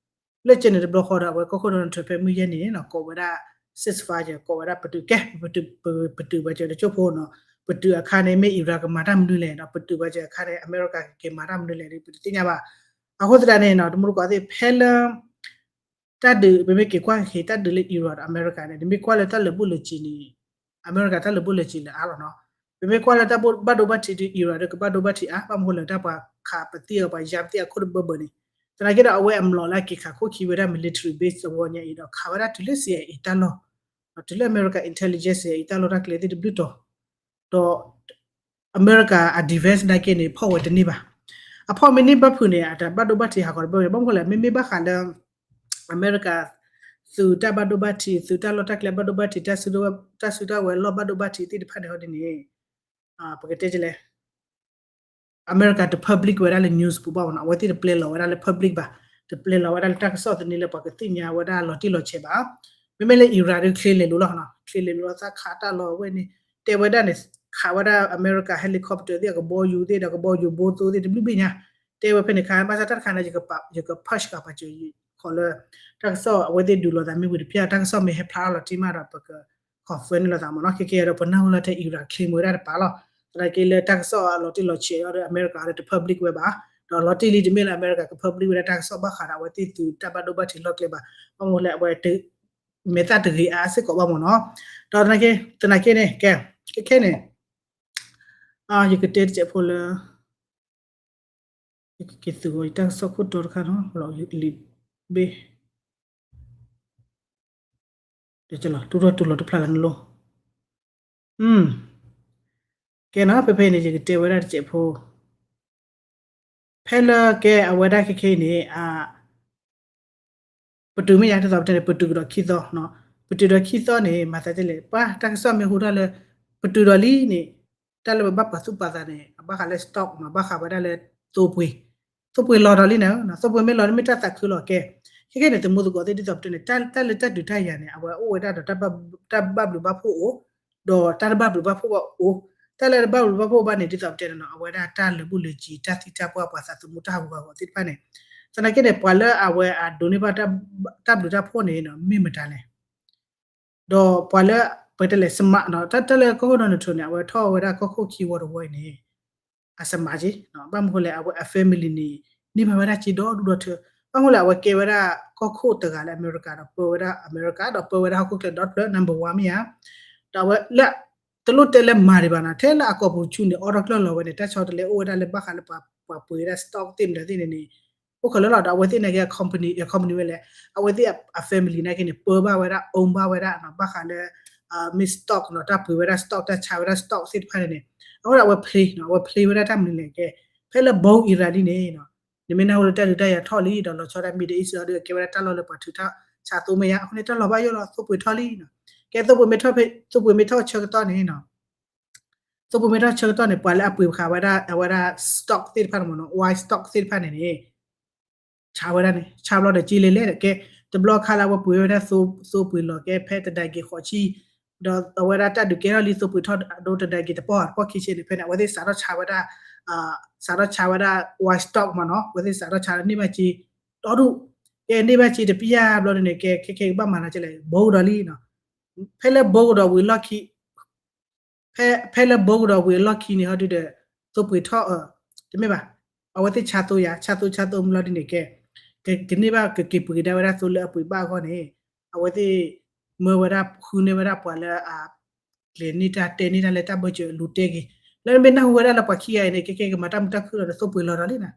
လၢကဲန့ၣ်တဘျီဃီဒီး အဝဲကီၢ်ခိၣ် Donald Trump ဖဲမုၢ်ယဲၢ်န့ၣ်နီၤ ကိးဝဲဒၣ် ceasefire ကိးဝဲဒၣ်ပတုာ်ကဲ ပတုာ်ဝဲကဲတကၠိၢ်ဖိနီၤ, ပတုာ်အခါန့ၣ် မ့ၢ် Iran ကမၤတၢ်မနုၤလဲၣ်ဒီး ပတုာ်ဝဲကဲအခါန့ၣ် အမဲရကၤကက့ၤမၤတၢ်မနုၤလဲၣ်ဒီး ပတသ့ၣ်ညါဘၣ်. အဃိသတးန့ၣ်နီၤ တမူတကိးသ့ၣ် ဖဲလၢ တၢ်ဒုး ပမ့ၢ်က့ၤကွၢ်က့ၤ တၢ်ဒုးလၢ Iran ဒီးအမဲရကၤန့ၣ် နမ့ၢ်ကွၢ်လၢတၢ်လၢာ်ဘူၣ်လၢာ်စံၤန့ၣ် အမဲရကၤတၢ်လၢာ်ဘူၣ်လၢာ်စံၤလၢအါလီၤနီၤ. ပမ့ၢ်ကွၢ်လၢတၢ်ဘၣ်ဒိဘၣ်ထံးဒုး Iran ဒီးကဘၣ်ဒိဘၣ်ထံးအါ ဘၣ်မနုၤဃိလဲၣ် တၢ်ပှၤခးပသံၣ်အီၤပှၤယါပသံၣ်အခိၣ်တဘၢဘၢန့ၣ်, သနာ်က့ဒီးအဝဲအမျိာ်လၢအက့ၤခးခိၣ်ခံဝဲဒၣ် military base အဂီၢ်ညါအံၤဒီး ခးဝဲဒၣ်တုၤလၢ CIA တၢ်လီၢ်, တုၤလၢအမဲရကၤ intelligence CIA တၢ်လီၢ်တၢ်ကျဲသ့ၣ်တဘျုးတီၤ ဒီး အမဲရကၤအ defense နာ်က့န့ၣ် ဖီၣ်ဝဲတန့ၢ်ဘၣ်. အဖီၣ်မ့ၢ်န့ၢ်ဘၣ်ဖုးန့ၣ် အတၢ်ဘၣ်ဒိဘၣ်ထံးဟးဂီၤတဘၣ်ဝဲ ဘၣ်မနုၤဃိလဲၣ် မ့မ့ၢ်ဘၣ်ဃးလၢ အမဲရကၤ သုးတၢ်ဘၣ်ဒိဘၣ်ထံး သုးတၢ်လီၢ်တၢ်ကျဲဘၣ်ဒိဘၣ်ထံး တၢ်စုတၢ်ဝဲၤလီၢ်ဘၣ်ဒိဘၣ်ထံးသ့ၣ်တဖၣ်န့ၣ်ဟီဒ်န့ၣ် ပကတဲလဲၣ် အမဲရကၤတ public ဝဲဒၣ်လၢ news ပူၤဘၣ်မ့ၢ်နီၤ, အဝဲသ့ၣ်တပျဲလီၤဝဲဒၣ်လၢ public ဘၣ်, တပျဲလီၤဝဲဒၣ်လၢတၢ်ကစီၣ်သန့လၢပှၤကသ့ၣ်ညါဝဲဒၣ်လီၤတံၢ်လီၤဆဲးဘၣ်. မ့မ့ၢ်လၢ Iran ဒုးချ့လဲၤလိၤလီၤနီၤ, ချ့လဲၤလိၤလီၤသးခးတၢ်လီၤဝဲန့ၣ် တဲဝဲဒၣ်န့ၣ် ခးဝဲဒၣ်အမဲရကၤ helicopter သ့ၣ် အကဘီယူၤသ့ၣ်ဒီးကဘီယူၤဘိသိသ့ၣ်တဘျုးဘ့ၣ်ညါ, တဲဝဲဖဲန့ၣ်ခါ ဘၣ်ဆၣ်တၢ်တခါန့ၣ် ယက push ကပာ်စၢၤ ခီလၢ တၢ်ကစီၣ်အဝဲသ့ၣ်ဒုးလိာ်သးမ့ၢ်ဝံၤတဖျၢၣ် တၢ်ကစီၣ်မ့ၢ်ဟဲဖျါထီၣ်လီၤတံၢ်မးဒီး ပက confirm န့ၢ်လိာ်သးမ့ၢ်နီၤ, ခဲကဲဒီးပနၢ်ဟူလၢထဲ Iran ချ့မ့ၢ်ဝဲဒၣ်တပၤလီၤ. သနာ်က့လၢတၢ်ကစီၣ်အလီၤတံၢ်လီၤဆဲးအီၤဒီး အမဲရကၤဒီးတ public ဝဲဘၣ်, ဒီးအလီၤတံၢ်လံတမ့ၢ်လၢအမဲရကၤက public ဝဲဒၣ်တၢ်ကစီၣ်ဘၣ်ဃးဒီးအဝဲသ့ၣ်သုးတၢ်ဘၣ်ဒိဘၣ်ထံးလီၢ်ကျဲဘၣ်, ဘၣ်မနုၤလဲၣ်အဝဲ မဲာ်သၣ်တဂ့ၤအါစ့ၢ်ကီးဘၣ်မ့ၢ်နီၤ. ဒီးသနာ်က့ သနာ်က့န့ၣ် ကဲ ခဲခဲန့ၣ် ယကတဲတစဲးဖိလၢ ယကက့ၤသုးဂီၤယတၢ်ကစီၣ်ခိၣ်တီတခါနီၤ လီၤလံာ်ဘ့ၣ် တူၢ်ထီၣ်တူၢ်လီၤတဖျါလၢနလိၣ် ကဲနီၤ ဖဲဖဲအံၤန့ၣ် ယကတဲဝဲဒၣ်တစဲးဖိ ဖဲလၢကဲအဝဲဒၣ်ခဲခဲအံၤန့ၣ် ပတုာ်မ့ၢ်ယါ ဒ်သိးပတဲန့ၣ် ပတုာ်ကဒီးခံသီနီၤ, ပတုာ်ဒီးခံသီန့ၣ် မၤသးဒ်လဲၣ် ပှၤတၢ်ကစီၣ်မ့ၢ်ဟူထီၣ်လၢ ပတုာ်ဒီးလံန့ၣ် တၢ်လၢပဘၣ်ပာ်သူၣ်ပာ်သးန့ၣ် အဘၣ်ဃးလၢ stock နီၤ, ဘၣ်ဃးဝဲဒၣ်လၢ သိပှ့ၤ, သိပှ့ၤလီၤဒီးလံန့ၣ်, သိပှ့ၤမ့ၢ်လီၤန့ၣ်မ့ၢ်တၢ်သးခုလီၤကဲ, ခဲခဲန့ၣ် သမူသကိးသ့ၣ်ဒ်သိးပတဲန့ၣ် တၢ်လၢတၢ်ဒုးတၢ်ယၤန့ၣ် အဝဲအိၣ်ဝဲဒၣ်ဒီး တၢ်ဘၣ်ဘျုးဘၣ်ဖှိၣ်အိၣ်, ဒီးတၢ်တဘၣ်ဘျုးဘၣ်ဖှိၣ်ဘၣ်အိၣ်, တၢ်လၢတဘၣ်ဘျုးဘၣ်ဖှိၣ်ဘၣ်န့ၣ် ဒ်သိးပတဲန့ၣ်နီၤ အဝဲဒၣ်တၢ်လၢာ်ဘူၣ်လၢာ်စ့ၤ တၢ်သံတၢ်ပှၢ် ပှၤသးသမူတၢ်ဟးဂူာ်ဟးဂီၤသ့ၣ်တဖၣ်န့ၣ်, သနာ်က့န့ၣ် ပှၤလၢအဝဲအဒိးန့ၢ်ဘၣ် တၢ်ဘျုးတၢ်ဖှိၣ်န့ၣ် မ့ၢ်မတၤလဲၣ် ဒီးပှၤလၢ ပတဲလဲၣ် စမးနီၤ, တၢ်လၢကီၢ်ခိၣ် Donald Trump န့ၣ် အဝဲထီၣ်ဝဲဒၣ်ကီၢ်ခိၣ်ခံဝီတဝီအံၤန့ၣ် အစမးက့, ဘၣ်မနုၤဃိလဲၣ် အဝဲအ family န့ၣ် န့ၢ်ဘၣ်ဝဲဒၣ်စ့ဒီဒူၣ်ဒီထၢ, ဘၣ်မနုၤလဲၣ် အဝဲကဲဝဲဒၣ်ကီၢ်ခိၣ်တဂၤလၢအမဲရကၤဒီးပၢဝဲဒၣ်အမဲရကၤ ဒီးပၢဝဲဒၣ်ဟီၣ်ခိၣ်ချၢဒီတဖျၢၣ် number one မ့ၢ်ဧါ, ဒီးအဝဲလၢ တလိၣ်တဲလၢမၤဒံးဘၣ်နီၤ, ထဲလၢအကိာ်ပူၤဆူန့ၣ် အီထီၣ်ကျၢၢ်လီၤဝဲန့ၣ် တၢ်ဆီတလဲအိၣ်ဝဲဒၣ်လၢဘၣ်ဃးလၢပှၤပှ့ၤဝဲဒၣ် stock သ့ၣ်မတၤသ့ၣ်န့ၣ်န့ၣ် အိၣ်ခဲလၢာ်လီၤ, ဒီးအဝဲသ့ၣ်နာ်က့ company company ဝဲလဲၣ်, အဝဲသ့ၣ်အ family နာ်က့န့ၣ် ပၢဘၣ်ဝဲဒၣ် own ဘၣ်ဝဲဒၣ်နီၤ, ဘၣ်ဃးလၢ မ့ၢ် stock နီၤ, တၢ်ပှ့ၤဝဲဒၣ် stock တၢ်ဆါဝဲဒၣ် stock သ့ၣ်တဖၣ်န့ၣ်န့ၣ်, အဃိဒီးအဝဲ play နီၤ, အဝဲ play ဝဲဒၣ်တၢ်မနုၤလဲၣ်ကဲ, ဖဲလၢ bomb Iran ဒ်န့ၣ်နီၤ, နမ့ၢ်နၢ်ဟူလၢတၢ်ဒုးတၢ်ယၤထီၣ်လံ ဒီးလီၤဆီဒၣ် Middle East ဒီးကဲဝဲဒၣ်တၢ်လီၢ်လၢပှၤထုးထီၣ်ဆါသိမ့ၢ်ဧါ, အဃိန့ၣ် တၢ်လီၤဘၣ်ယိၣ်လီၤ သိပှ့ၤထီၣ်လံနီၤ, ကဲသိပှ့ၤမ့ၢ်ထီၣ် သိပှ့ၤမ့ၢ်ထီၣ်ဆၢကတီၢ်န့ၣ်နီၤ သိပှ့ၤမ့ၢ်ထီၣ်ဆၢကတီၢ်န့ၣ် ပှၤလၢအပှ့ၤဃာ်ဝဲဒၣ် အဝဲဒၣ် stock သ့ၣ်တဖၣ်န့ၣ်မ့ၢ်နီၤ, oil stock သ့ၣ်တဖၣ်န့ၣ်န့ၣ် ဆါဝဲဒၣ်န့ၣ် ဆါဘျီဒီးက့လဲၤလဲၤဒီးကဲ, တဘျီခါလၢအဝဲပှ့ၤဝဲဒၣ် သိပှ့ၤလီၤကဲ ဖဲတဒါက့ၤဃိးဆံ, ဒီးအဝဲဒၣ်တၢ်ဒုးကဲထီၣ်လံ သိပှ့ၤထီၣ်ဒိတဒါက့ၤတပီၢ် တပီၢ်ခံဆံန့ၣ် ဖဲန့ၣ် အဝဲသ့ၣ်စးထီၣ်ဆါဝဲဒၣ် စးထီၣ်ဆါဝဲဒၣ် oil stock မ့ၢ်နီၤ, အဝဲသ့ၣ်စးထီၣ်ဆါန့ၢ်ဘၣ်စ့ ဒီဒူၣ်, ကဲန့ၢ်ဘၣ်စ့တပျၢ်ဘျီန့ၣ် ကဲခဲခဲကဘၣ်မၤနီၤကဲလဲၣ် ဘိကဒီးလံနီၤ, ဖဲလၢဘိကဒီးဝံၤလီၢ်ခံ ဖဲ ဖဲလၢဘိကဒီးဝံၤအလီၢ်ခံန့ၣ် ဟီဒုဒီး သိပှ့ၤထီၣ်အၢ တမ့ၢ်ဘၣ်, အဝဲသ့ၣ်ဆါသိယၤ ဆါသိဆါသိမ့ၢ်လီၤဒ်န့ၣ်ကဲ, ကန့ၢ်ဘၣ်ကက့ၤပှ့ၤကဒါဝဲဒၣ်သိလၢအပှ့ၤဘၣ်အဂီၢ်န့ၣ်, အဝဲသ့ၣ် မၢဝဲဒၣ်ဃုန့ၢ်ဝဲဒၣ်ပှၤလၢအ ကျဲၤန့ၢ်တၢ်တဲန့ၢ်တၢ်လၢတၢ်ဘၢၣ်စၢၤအလူၤတဲက့ၤ, လၢနမ့ၢ်နၢ်ဟူဝဲဒၣ်လၢပှၤခံဂၤအံၤန့ၣ် ကဲကဲကမၤတၢ်မုာ်တၢ်ခုၣ်လီၤဒီး သိပှ့ၤလီၤဒီးလံနီၤ,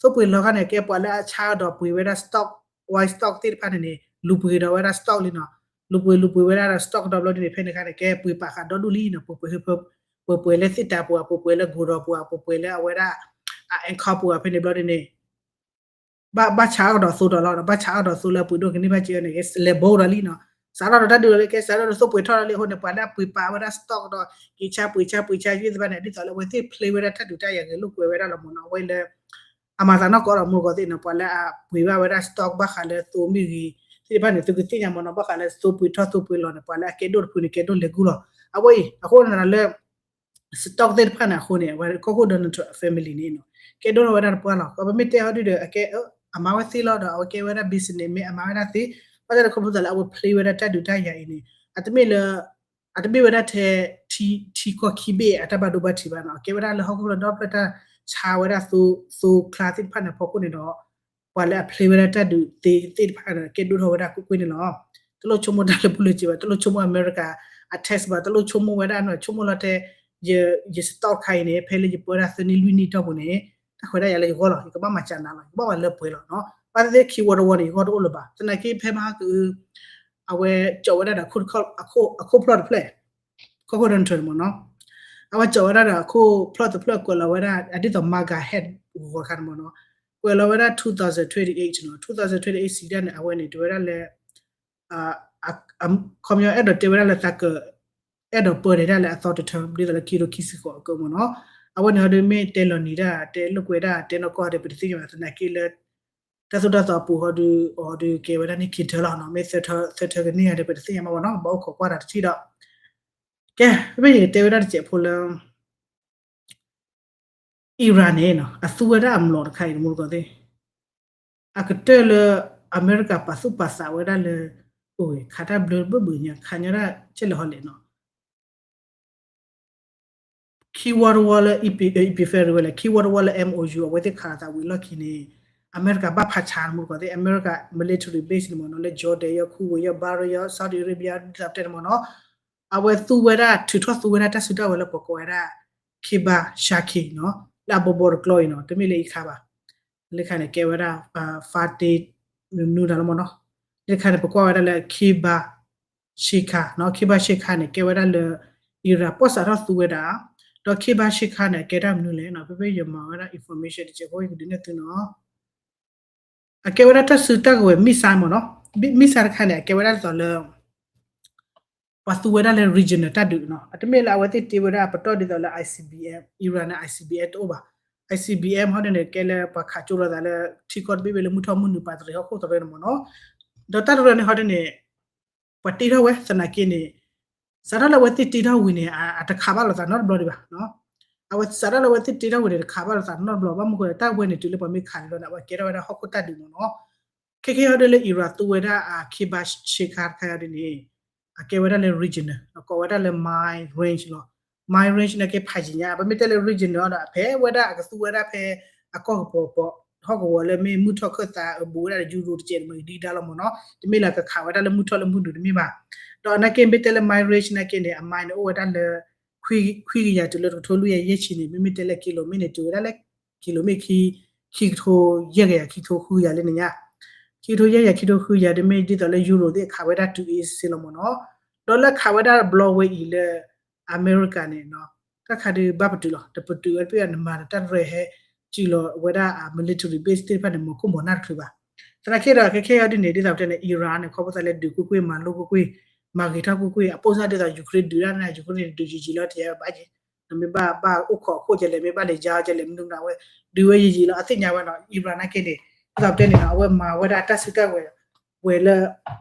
သိပှ့ၤလီၤခါန့ၣ် ကဲပှၤလၢအဆါဒီးပှ့ၤဝဲဒၣ် stock, oil stock သ့ၣ်တဖၣ်န့ၣ်န့ၣ် လူၤပှ့ၤဒီးဝဲဒၣ် stock လံနီၤ, လူၤပှ့ၤလူၤပှ့ၤဝဲဒၣ်ဒီး stock ဒီးဘျီဒ်န့ၣ် ဖဲန့ၣ်ခါန့ၣ် ကဲပှ့ၤပာ်ဃာ်ဒီဒူၣ်လံနီၤ, ပှ့ၤပှ့ၤ ပှ့ၤပှ့ၤလၢသ့ၣ်တၢ်ပူၤ ပှ့ၤပှ့ၤလၢ gold ဒီးပူၤ ပှ့ၤပှ့ၤလၢအဝဲဒၣ် အ account ပူၤ ဖဲန့ၣ်ဘျီဒ်န့ၣ် ဘၣ် ဘၣ်ဆါအီၤဒီးသိဒီးလီၤဒီး ဘၣ်ဆါအီၤဒီးသိလၢအပှ့ၤဒိၣ်ကန့ၢ်ဘၣ်စ့အီၤန့ၣ် လဲၤဘိဒီးလံနီၤ, စးထီၣ်ဒီးတၢ်ဒုးလီၤလံ ကဲစးထီၣ်ဒီးသိပှ့ၤထီၣ်လီၤလံအဃိန့ၣ် ပှၤလၢအပှ့ၤပာ်ဝဲဒၣ် stock ဒီး က့ၤဆါပှ့ၤဆါပှ့ၤဆါသ့ၣ်တဖၣ်န့ၣ် ဒ်သိးလၢအဝဲသ့ၣ် play ဝဲဒၣ်တၢ်ဒုးတၢ်ယၤဂဲၤလိာ်ကွဲဝဲဒၣ်လီၤမ့ၢ်နီၤ, အဝဲလၢ အမၤသးနီၢ်ကီၢ်ဒီးမူကီၢ်သ့ၣ်နီၤ ပှၤလၢအပှ့ၤဘၣ်ဝဲဒၣ် stock ဘၣ်ဃးလၢသိမ့ၢ်ဂ့ၤ သ့ၣ်တဖၣ်န့ၣ် သုကသ့ၣ်ညါမ့ၢ်နီၤ, ဘၣ်ဃးလၢသိပှ့ၤထီၣ်သိပှ့ၤလီၤန့ၣ် ပှၤလၢအကဲဒိၣ်တဖုန့ၣ် ကဲဒိၣ်လဲၤကူလီၤ, အဝဲအံၤ အဃိန့ၣ်လၢ stock သ့ၣ်တဖၣ်န့ၣ်အဃိန့ၣ် အဝဲကီၢ်ခိၣ် Donald Trump family န့ၣ်နီၤ ကဲဒိၣ်ထီၣ်ဝဲဒၣ်တပှၢ်လီၤ, ပမ့ၢ်တဲဟီဒုဒီး အကဲ အမၤဝဲသ့လီၤဒီး အဝဲကဲဝဲဒၣ် business မ့ၢ်အမၤဝဲဒၣ်သ့, ဘၣ်ဆၣ်ဒီးခီဖျိသးလၢအဝဲ play ဝဲဒၣ်တၢ်ဒုးတၢ်ယၤအံၤန့ၣ် အတမ့ၢ်လၢ အတမ့ၢ်ဝဲဒၣ်ထဲ ထံ ထံကီၢ်ခံဘ့ၣ်အတၢ်ဘၣ်ဒိဘၣ်ထံးဘၣ်နီၤ, ကဲဝဲဒၣ်လၢဟီၣ်ခိၣ်ချၢဒီဖျၢၣ်တၢ်ဆါဝဲဒၣ်သိ သိချါသ့ၣ်တဖၣ်န့ၣ်အဖီခိၣ်န့ၣ်ဒီး ပှၤလၢအ play ဝဲဒၣ်တၢ်ဒုးသ့သ့ၣ်တဖၣ်န့ၣ် ကဲဒိၣ်ထီၣ်ဝဲဒၣ်ကွ့ၢ်ကွ့ၢ်န့ၣ်လီၤ. တလိၣ်ဆိကမိၣ်တၢ်လၢပူၤလၢစ့ဘၣ်, တလိၣ်ဆိကမိၣ်အမဲရကၤအ tax ဘၣ်, တလိၣ်ဆိကမိၣ်ဝဲဒၣ်နီၤ, ဆိကမိၣ်လီၤတဲ ယ ယ stock ခါအံၤန့ၣ် ဖဲလၢယပၢဒၣ်သၢနံၣ်လွံၢ်နံၣ်တီၢ်ပူၤန့ၣ် တၢ်ခွဲးတၢ်ယာ်လၢယဂီၢ်လီၤ, ယကဘၣ်မၤစၢၤနၤလီၤ, ယကဘၣ်ပှၤလၢပှဲၤလီၤနီၤ, ဘၣ်သ့ၣ်သ့ၣ်ခံဝီတဝီန့ၣ် ယဂီၢ်တအိၣ်လၢၤဘၣ်, သနာ်က့ဖဲမဟါကအု အဝဲကၠီးဝဲဒၣ်ဒီး အခိၣ်ဖျီၣ်တဖျၢၣ် ကီၢ်ခိၣ် Donald Trump န့ၣ်မ့ၢ်နီၤ, အဝဲကၠီးဝဲဒၣ်ဒီးအခိၣ်ဖျီၣ်တဖျၢၣ် ကွဲးလီၤဝဲဒၣ် အဒ်သိး MAGA hat ဂီၤခါန့ၣ်မ့ၢ်နီၤ, ကွဲးလီၤဝဲဒၣ် two thousand twenty-eight နီၤ, two thousand twenty-eight စံးဒၣ်န့ၣ် အဝဲန့ၣ် တဝဲဒၣ်လၢ ခီပညီအဲၣ်ဒိးတဲဝဲဒၣ်လၢသးက အဲၣ်ဒိးပၢန့ၢ်ဒၣ်လၢအသီတထၢ ဒ်သိးလၢခံထိခံဆံဃိးအကမ့ၢ်နီၤ, အဝဲန့ၣ်ဟီဒုမ့ၢ်တဲလီၤနံၤဒၣ် တဲလိာ်ကွဲဒၣ် တဲနီၢ်ကီၢ်ဒီး ပတသ့ၣ်ညါဘၣ် သနာ်က့လၢ တၢ်သိၣ်တၢ်သီအပူၤဟီဒု အီၤဒုကဲဝဲဒၣ်န့ၣ် ခံထၢလီၤနီၤ, မ့ၢ်သၢထၢ သၢထၢကန့ၢ်ဧါဒီး ပတသ့ၣ်ညါဘၣ်မ့ၢ်နီၤ, ဘၣ်အိၣ်ခိးကွၢ်တၢ်တထံၣ်ဒီး ကဲ မ့ၢ်ယကတဲဝဲဒၣ်တစဲးဖိလၢ Iran န့ၣ်နီၤ အသူဝဲဒၣ်အမျိာ်တခါအံၤ တမူတကိးသ့ၣ် အကတၢၢ်လၢ အမဲရကၤပာ်သူၣ်ပာ်သးဝဲဒၣ်လၢ အိၣ်ဝဲ ခးတၢ်ဘျၢဘၢဘၢညါ ခးညီဒၣ်ကဲလဲၣ်ဟီလဲၣ်နီၤ ခံဝီတဝီလၢ အံၤပ့ၤဖဲရ့ဝဲလဲၣ် ခံဝီတဝီလၢ M O U အဝဲသ့ၣ်ခးလိာ်သးဝံၤလီၢ်ခံန့ၣ် အမဲရကၤဘၣ်ဖးဆါတမူတကိးသ့ၣ် အမဲရကၤ military base န့ၣ်မ့ၢ်နီၤ လၢ Jordan ယီၤ Kuwait ယီၤ Bahrain ယီၤ Saudi Arabia ဒ်သိးပတဲန့ၣ်မ့ၢ်နီၤ အဝဲသူဝဲဒၣ် ထုးထီၣ်သူဝဲဒၣ်တၢ်စုတၢ်ဝဲၤလၢပှၤကိးဝဲဒၣ် Khebashakheh နီၤ လၢအဘီဘီတကျီအံၤနီၤ တမ့ၢ်လၢအံၤခါဘၣ် လၢခါန့ၣ် ကဲဝဲဒၣ် Fateh မနုၤတၢ်လီၤမ့ၢ်နီၤ လၢခါန့ၣ် ပကွၢ်ဝဲဒၣ်လၢ Khebashakhar နီၤ Khebashakhar န့ၣ် ကဲဝဲဒၣ်လၢ Iran ပီၣ်စးထီၣ်သူဝဲဒၣ် ဒီး Khebashakhar န့ၣ် အကဲတၢ်မနုၤလဲၣ်နီၤ ဖဲဖဲယမၤဝဲဒၣ် information တစဲးဖိ ယကဒုးနဲၣ်သုနီၤ အကဲဝဲဒၣ်တၢ်စုတၢ်ကဝဲၤ missile မ့ၢ်နီၤ missile တခါန့ၣ် အကဲဝဲဒၣ်ဒ်သိးလၢ ပှၤသူဝဲဒၣ်လၢ regional တၢ်ဒုးနီၤ အတမ့ၢ်လၢအဝဲသ့ၣ်တ့ဝဲဒၣ် ပတီၢ်ဒ်သိးလၢ I C B M Iran န့ၣ် I C B M တအိၣ်ဘၣ် I C B M ဟီဒ်န့ၣ် ကဲလၢပှၤခးကၠိလိာ်သးလၢ ထံကီၢ်တဘ့ၣ်ဘ့ၣ်လၢမုၢ်ထီၣ်မုၢ်နုာ်ပာ်တရံးဟီၣ်ခိၣ်သရၢန့ၣ်မ့ၢ်နီၤ ဒီးတၢ်တရၢန့ၣ်ဟီဒ်န့ၣ် ပှၤတ့ထီၣ်ဝဲသနာ်က့န့ၣ် စးထီၣ်လၢအဝဲသ့ၣ်တ့ထီၣ်ဝံၤန့ၣ် အတခးဘၣ်လိာ်သးနီတဘျီဒံးဘၣ် အဝဲစးထီၣ်လၢအဝဲသ့ၣ်တ့ထီၣ်ဝံၤန့ၣ် တခးဘၣ်လိာ်သးနီတဘျီ ဘၣ်မနုၤဃိလဲၣ် တၢ်ဝဲန့ၣ်တုၤလၢပှၤမ့ၢ်ခးန့ၣ်လီၤန့ၣ် အဝဲကဲထီၣ်ဝဲဒၣ်ဟီၣ်ခိၣ်တၢ်ဒုးမ့ၢ်နီၤ ခဲခဲအံၤဒ်လၢ Iran သူဝဲဒၣ်အ Khebashakhar တခါအံၤဒ်န့ၣ် အကဲဝဲဒၣ်လၢ regional ကိးဝဲဒၣ်လၢ mine range လီၤ mine range န့ၣ်ကဲ ဖးယံၤညါ ပမ့ၢ်တဲလၢ regional ဒီး ဖဲဝဲဒၣ်အကသူဝဲဒၣ်ဖဲ အကီၢ်ကပီၤပီၤ ဟီၣ်ကဝီၤလၢမ့ၢ်မုၢ်ထီၣ်ခၢၣ်သးအဘူးဝဲဒၣ်ဒီး ယူရိၤတစဲးတမှဲၤဒံးဒါလီၤမ့ၢ်နီၤ တမ့ၢ်လၢကခးဝဲဒၣ်လၢမုၢ်ထီၣ်လၢမုၢ်နုာ်တမ့ၢ်ဘၣ် ဒီးအနာ်က့မ့ၢ်တဲလၢ mine range နာ်က့န့ၣ် အ mine န့ၣ်အိၣ်ဝဲဒၣ်လၢ ခွံကယၤတုၤလၢတကထိလွံၢ်ကယၤယဲၢ်ဆံန့ၣ် မ့မ့ၢ်တဲလၢ ကံလိမ့ၣ်န့ၣ် တုၤဝဲဒၣ်လၢ ကံလိမ့ၣ်ခံ ခံကထိယဲၢ်ကယၤ ခံကထိဃုကယၤလၢန့ၣ်ညါ ခံကထိယဲၢ်ကယၤ ခံကထိဃုကယၤ တမ့ၢ်ဒ်သိးလၢ ယူရိၤသ့ၣ်ခးဝဲဒၣ်တုၤအ့စ့လီၤမ့ၢ်နီၤ ဒီးလၢခးဝဲဒၣ်ဘျီဝဲအံၤလၢ အမဲရကၤန့ၣ် တၢ်ခါဒုးဘၣ်ပတုာ်လီၤ တပတုာ်ဝဲတဘ့ၣ် နမၤဒီးတၢ်ရဲၣ်ဟဲ စံၣ်လီၤဝဲဒၣ်အ military base သ့ၣ်တဖၣ်န့ၣ် မၤခိၣ်မၤနၢ်တချုးဘၣ် သနာ်က့ဒီး ခဲခဲအံၤဒ်န့ၣ် ဒ်သိးပတဲန့ၣ် Iran န့ၣ် ခီဖျိသးလၢဒုးကွ့ၢ်ကွ့ၢ် မၤလိကွ့ၢ်ကွ့ၢ် မၤဂ့ၤထီၣ်ကွ့ၢ်ကွ့ၢ် အပိၢ်စၢ်ဒ်သိး Ukraine ဒုးတၢ်န့ၣ် Ukraine န့ၣ် ဒုးယံာ်ယံာ်လီၤ တယါဘၣ်က့ၤ နမ့ၢ်ဘၣ်ဘၣ်အိၣ်ခိးအခိၣ်ကလဲၣ် မ့ၢ်ဘၣ်လဲၤယါကလဲၣ် မနုၤမနုၤဝဲ ဒုးဝဲယံာ်ယံာ်လီၤ အသ့ၣ်ညါဝဲနီၤ Iran နာ်က့န့ၣ် ဒ်သိးပတဲန့ၣ်နီၤ အဝဲမၤဝဲဒၣ်တၢ်စုတၢ်ဝဲၤ ဝဲၤလၢ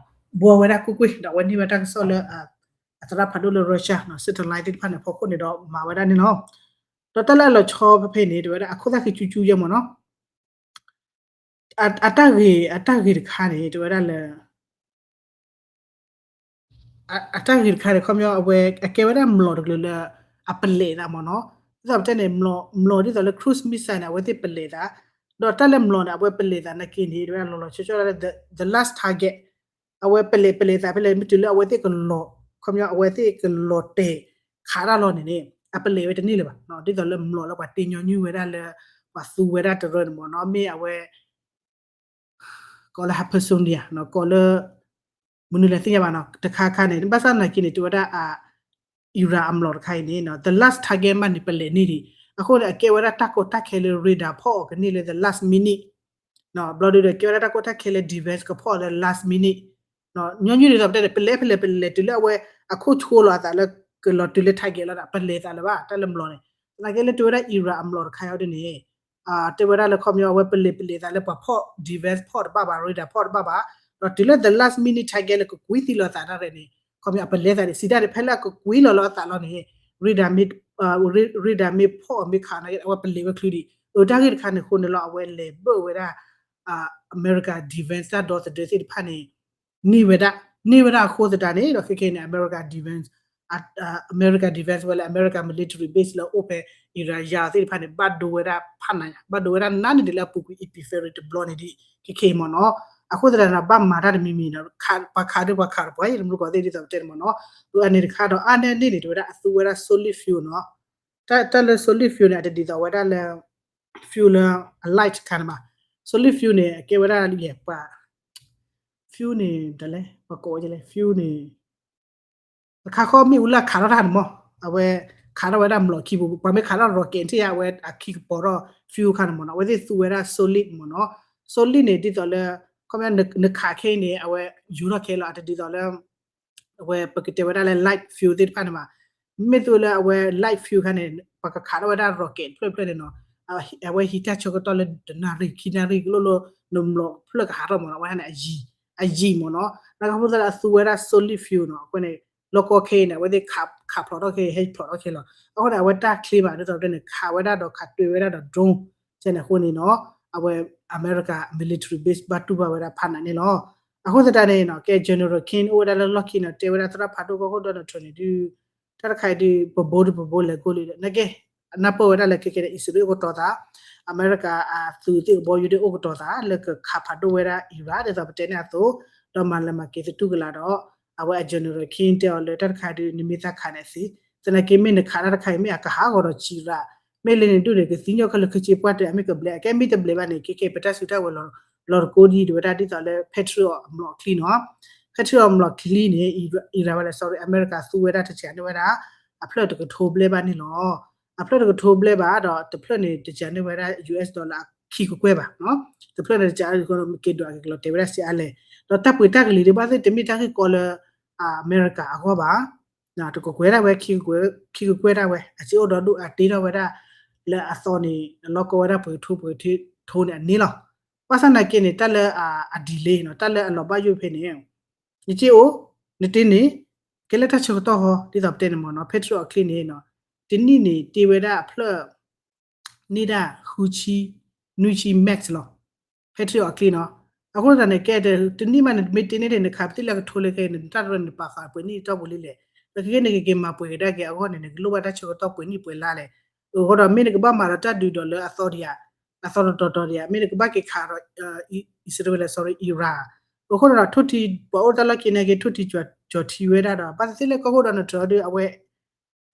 ဘှီဝဲဒၣ်ကွ့ၢ်ကွ့ၢ် ဒီးအဝဲန့ၢ်ဝဲတၢ်ကစီၣ်လၢ အသရၣ်ဖးဒိၣ်လၢ Russia နီၤ satellite သ့ၣ်တဖၣ်န့ၣ် ဖီခိၣ်န့ၣ်ဒီးမၤဝဲဒၣ်န့ၣ်လီၤ. ဒီးတၢ်လၢအလီၤဆီဖဲဖဲန့ၣ် တဝဲဒၣ်အခိၣ်သၣ်ဃံဆူၣ်ဆူၣ်ယဲၢ်မ့ၢ်နီၤ အတၢ်ဂ့ၤ အတၢ်ဂ့ၤတခါန့ၣ် တဝဲဒၣ်လၢ အတၢ်ဂ့ၤတခါန့ၣ် ခီပညီအဝဲ အကဲဝဲဒၣ်မျိာ်တကလုာ်လၢ အပလဲးသးမ့ၢ်နီၤ ဒ်သိးပတဲန့ၣ် မျိာ်ဒ်သိးလၢ cruise missile န့ၣ် အဝဲသ့ၣ်ပလဲးသး ဒီးတၢ်လၢမျိာ်န့ၣ် အဝဲပလဲးသးနာ်က့န့ၣ် တဝဲဒၣ်လီၤလီၤဆီဆီဒ်လၢ the last target အဝဲပလဲးပလဲးသးဖဲလဲၣ် မ့ၢ်တုၤလၢအဝဲသ့ၣ်ကလီၤ ခီပညီအဝဲသ့ၣ်ကလီၤတဲာ်ခးတၢ်လီၤန့ၣ်န့ၣ် အပလဲးဝဲတန့ၢ်လၢၤဘၣ် ဒ်သိးလၢမျိာ်လၢပှၤတ့ညီနုၢ်ဝဲဒၣ်လၢ ပှၤသူဝဲဒၣ်တရၢန့ၣ်မ့ၢ်နီၤ မ့ၢ်အဝဲ ကိးလၢ hypersonic နီၤ ကိးလၢ မနုၤလဲၣ်သ့ၣ်ညါဘၣ်နီၤ တခါခါန့ၣ် ဘၣ်ဆၣ်သနာ်က့န့ၣ် တဝဲဒၣ် Iran အမျိာ်တခါအံၤန့ၣ် the last target မးန့ၣ် ပလဲၤန့ၢ်ဒံး အဃိန့ၣ် အကဲဝဲဒၣ်တၢ်ကီတၢ်ခဲလၢ radar ဖီၣ်အီၤကန့ၢ်လၢ the last minute ဘျီဒုဒီး ကဲဝဲဒၣ်တၢ်ကီတၢ်ခဲလၢ defense ကဖီၣ်အီၤလၢ last minute ညီနုၢ်ဒ်သိးပတဲန့ၣ် ပလဲၤဖဲလဲၣ်ပလဲၤတုၤလၢအဝဲ အခိၣ်ဆိလီၤအသးလၢ ကလီၤတုၤလၢ target လီၤဒီး ပလဲၤသးလၢၤဘၣ် တၢ်လၢမျိာ်န့ၣ် သနာ်က့လၢတဝဲဒၣ် Iran အမျိာ်တခါအံၤဒ်န့ၣ် တဲဝဲဒၣ်လၢခီပညီအဝဲပလဲၤပလဲၤသးလၢပှၤဖီၣ် defense ဖီၣ်တဘၣ်ဘၣ် radar ဖီၣ်တဘၣ်ဘၣ် ဒီးတုၤလၢ the last minute target လၢကကွံသံလီၤအသးတၢ်ရဲၣ်န့ၣ် ခီပညီအပလဲၤသးဒံး စံးတၢ်န့ၣ် ဖဲလၢအကကွံလီၤလၢအသးလီၤန့ၣ် radar မ့ၢ် radar မ့ၢ်ဖီၣ်အီၤမ့ၢ်ခးနာ်က့ အဝဲပလဲၤဝဲချုးဒံး အတၢ်ဂ့ၢ်တခါန့ၣ်အဃိန့ၣ်လီၤ အဝဲလဲၤဘၢၣ်ဝဲဒၣ် အမဲရကၤ defense တၢ်ဒီသဒၢသ့ၣ်တဖၣ်န့ၣ် န့ၢ်ဝဲဒၣ် န့ၢ်ဝဲဒၣ်အဃိသတးန့ၣ်ဒီး ခဲခဲအံၤန့ၣ် အမဲရကၤ defense အ အ America defense ဝဲလၢ America military base လၢအအိၣ်ဖဲ Iran ယၤသ့ၣ်တဖၣ်န့ၣ် ဘၣ်ဒိဝဲဒၣ်ဖးနးညါ ဘၣ်ဒိဝဲဒၣ်နးန့ၢ်ဒံးလၢအပူၤကွံာ် epicenter တဘျီန့ၣ်ဒံး ခဲခဲအံၤမ့ၢ်နီၤ အဃိသတးန့ၣ် ဘၣ်မၤတၢ်တမံၤမံၤဒီး ပှၤခးဒုးပှၤခးဒီးပှၤ ယတမုၢ်ကီၢ်သ့ၣ်ဒ်သိးပတဲန့ၣ်မ့ၢ်နီၤ အန့ၣ်တခါဒီး အါန့ၢ်န့ၢ်န့ၣ် တဝဲဒၣ်အသူဝဲဒၣ် solid fuel နီၤ တၢ်လၢ solid fuel န့ၣ် အတဒ်သိးဝဲဒၣ်လၢ fuel လၢ အ light တခါန့ၣ်ဘၣ် solid fuel န့ၣ် အကဲဝဲဒၣ်ယဲၢ်ပှၤ fuel န့ၣ် တလဲ ပှၤကိးဝဲလဲၣ် fuel န့ၣ် အခါခီမ့ၣ်အူလၢခးထီၣ်တၢ်န့ၣ်မ့ၢ် အဝဲ ခးထီၣ်ဝဲဒၣ်မျိာ်ခံပူၤ ပှၤမ့ၢ်ခးထီၣ် rocket ထံၣ်ဧါ အဝဲအခံကပီၤထီၣ် fuel ခါန့ၣ်မ့ၢ်နီၤ အဝဲသ့ၣ်သူဝဲဒၣ် solid မ့ၢ်နီၤ solid န့ၣ် ဒ်သိးလၢ ခီပညီနခးခဲအံၤန့ၣ် အဝဲယူၤထီၣ်ခဲလီၤ အတဒ်သိးလၢ အဝဲပကတဲဝဲဒၣ်လၢ light fuel သ့ၣ်တဖၣ်န့ၣ်ဘၣ် မ့ၢ်သိးလၢအဝဲ light fuel ခါန့ၣ် ပှၤကခးထီၣ်ဝဲဒၣ် rocket ဖျၢၣ်ဖျၢၣ်န့ၣ်နီၤ အဝဲဟံးတၢ်ဆၢကတီၢ်လၢတနၣ်ရံၣ် ခံနၣ်ရံၣ် ကလိၣ်လိၣ် နမျိာ်ဖျၢၣ်ကဟးထီၣ်မ့ၢ်နီၤ အဝဲန့ၣ် အယံာ်မ့ၢ်နီၤ နကဖိသၣ်လၢအသူဝဲဒၣ် solid fuel နီၤ အဃိန့ၣ် လီၢ်ကီခဲအံၤန့ၣ် အဝဲသ့ၣ်ခးဖျိးထီၣ်ခဲအံၤ ဟဲဖျိးထီၣ်ခဲလီၤ အဃိန့ၣ် အဝဲတၢ်ချ့မး ဒ်သိးပတဲန့ၣ် ခးဝဲဒၣ်ဒီးခးတွဲဝဲဒၣ်ဒီး drone န့ၣ်အဃိန့ၣ်နီၤ အဝဲ America military base ဘၣ်တူၢ်ဘၣ်ဝဲဒၣ်ဖးနးန့ၣ်လီၤ အဃိသတးန့ၣ်နီၤ ကဲ General King အိၣ်ဝဲဒၣ်လၢလီၢ်ခံနီၤ တဲဝဲဒၣ်သရၣ်ဖးဒိၣ်ကီၢ်ခိၣ် Donald Trump န့ၣ်ဒုး တၢ်တခါအံၤဒုး ပဘိတပဘိလဲၤကိၢ်လံဒီး နကဲ အနၢ်ပၢၢ်ဝဲဒၣ်လၢခဲကဲန့ၣ် အံၣ်စရ့လးအိၣ်ကတီၤသး အမဲရကၤအသုးသ့ၣ်ကဘီယူၤဒုးအိၣ်ကတီၤသး လၢကခးဖးဒိၣ်ဝဲဒၣ် Iran ဒ်သိးပတဲန့ၣ်အသိး ဒီးမၤလၢမၤက့ၤသတူၢ်ကလာ်ဒီး အဝဲအ General King တဲအီၤလၢတၢ်တခါဒုး နမ့ၢ်သးခးန့ၣ်အသ့ သနာ်က့မ့ၢ်နခးတၢ်တခါအံၤ မ့ၢ်အကဟးဂီၤဒီးစံးရၣ်, မ့ၢ်လၢန့ၣ်ဒုးန့ၣ် ကသံညီခဲလၢာ်ခဲဆ့ပှၢ်တၢၢ် အမ့ၢ်ကဘျဲး အကဲမ့ၢ်တဘျဲးဘၣ်န့ၣ် ခဲကဲပတၢ်စုတၢ်ဝဲၤလီၤတကိးဒ် တဝဲဒၣ်ဒ်သိးလၢ Patriot အမျိာ်ချံနီၤ, Patriot အမျိာ်ချံန့ၣ် Iran ဝဲလဲၣ် sorry အမဲရကၤသူဝဲဒၣ်တစှၤန့ၢ်ဝဲဒၣ် အဖျၢၣ်တကထိဘျဲၣ်ဘၣ်န့ၣ်လီၤ. အဖျၢၣ်တကထိဘျဲၣ်ဘၣ်ဒီး တဖျၢၣ်န့ၣ် တစှၤန့ၢ်ဝဲဒၣ် US dollar ခံကကွဲၢ်ဘၣ်, တဖျၢၣ်န့ၣ်တစှၤ က့ၤဒွးက့ၤကလီၤတဲာ်ဝဲဒၣ်စ့အါလဲၣ်, ဒီးတၢ်ပှ့ၤတၢ်ကလံၤဒ်ဘၣ်သ့ၣ် တမ့ၢ်တၢ်ဂ့ၢ်ကီလၢ အမဲရကၤအဂီၢ်ဘၣ်, တကကွဲၢ်ဒၣ်ဝဲ ခံကကွဲၢ်ဒၣ်ဝဲ အစ့အိၣ်ဒီးဒိၣ်အတ့ထီၣ်ဝဲဒၣ် လၢအသီန့ၣ် အလီၢ်ကီဝဲဒၣ်ပှဲၤကထိပှဲၤကထိန့ၣ်အန့ၣ်လီၤ. ဘၣ်ဆၣ်သနာ်က့န့၁ၣ် တၢ်လၢအ delay နီၤ တၢ်လၢအလီၤဘၣ်ယိၣ်ဖဲန့ၣ် ယက့ၢ်အိၣ် နတ့န့ၣ် ကဲလၢတၢ်ဆၢကတီၢ်ဃီ ဒ်သိးပတဲန့ၣ်မ့ၢ်နီၤ Patriot အချံန့ၣ် တနံၣ်န့ၣ်တ့ဝဲဒၣ်အဖျၢၣ် န့ၢ်ဒၣ် ဃုဆံ နွံဆံ max လီၤ. Patriot အချံနီၤ, အဃိသတးန့ၣ် ကဲတနံၣ်မးန့ၣ် မ့ၢ်တ့န့ၢ်ဒၣ် နခးပသ့ၣ်လၢကထိလၢခဲအံၤန့ၣ် နတၢ်တရၢန့ၣ် ပာ်ဃာ်ပှဲၤနံၣ်တီၢ်ပူၤလံလဲၣ်, ဒီးကက့ၤန့ၣ်ကက့ၤမၤပှဲၤကဒါက့ၤအဂီၢ်န့ၣ် နကလိၣ်ဘၣ်တၢ်ဆၢကတီၢ်ပှဲၤနံၣ်ပှဲၤလါလဲၣ်, အဃိဒီးမ့ၢ်နကဘၣ်မၤဒီးတၢ်ဒုးဒီးလၢအသီဒံးဧါ, အသီတတီၤတီၤဒံးဧါ, မ့ၢ်နကဘၣ်က့ၤခးဒီး အံၣ်စရ့လး sorry Iran အဃိဒီး ထိၣ်ထံ ပှၤအိၣ်တၢ်လီၢ်ခံနာ်က့ ထိၣ်ထံကၠီၤထံဝဲဒၣ်ဒီး ဘၣ်သ့ၣ်သ့ၣ်လၢကီၢ်ခိၣ်ဒီးနတြီဒုးအဝဲ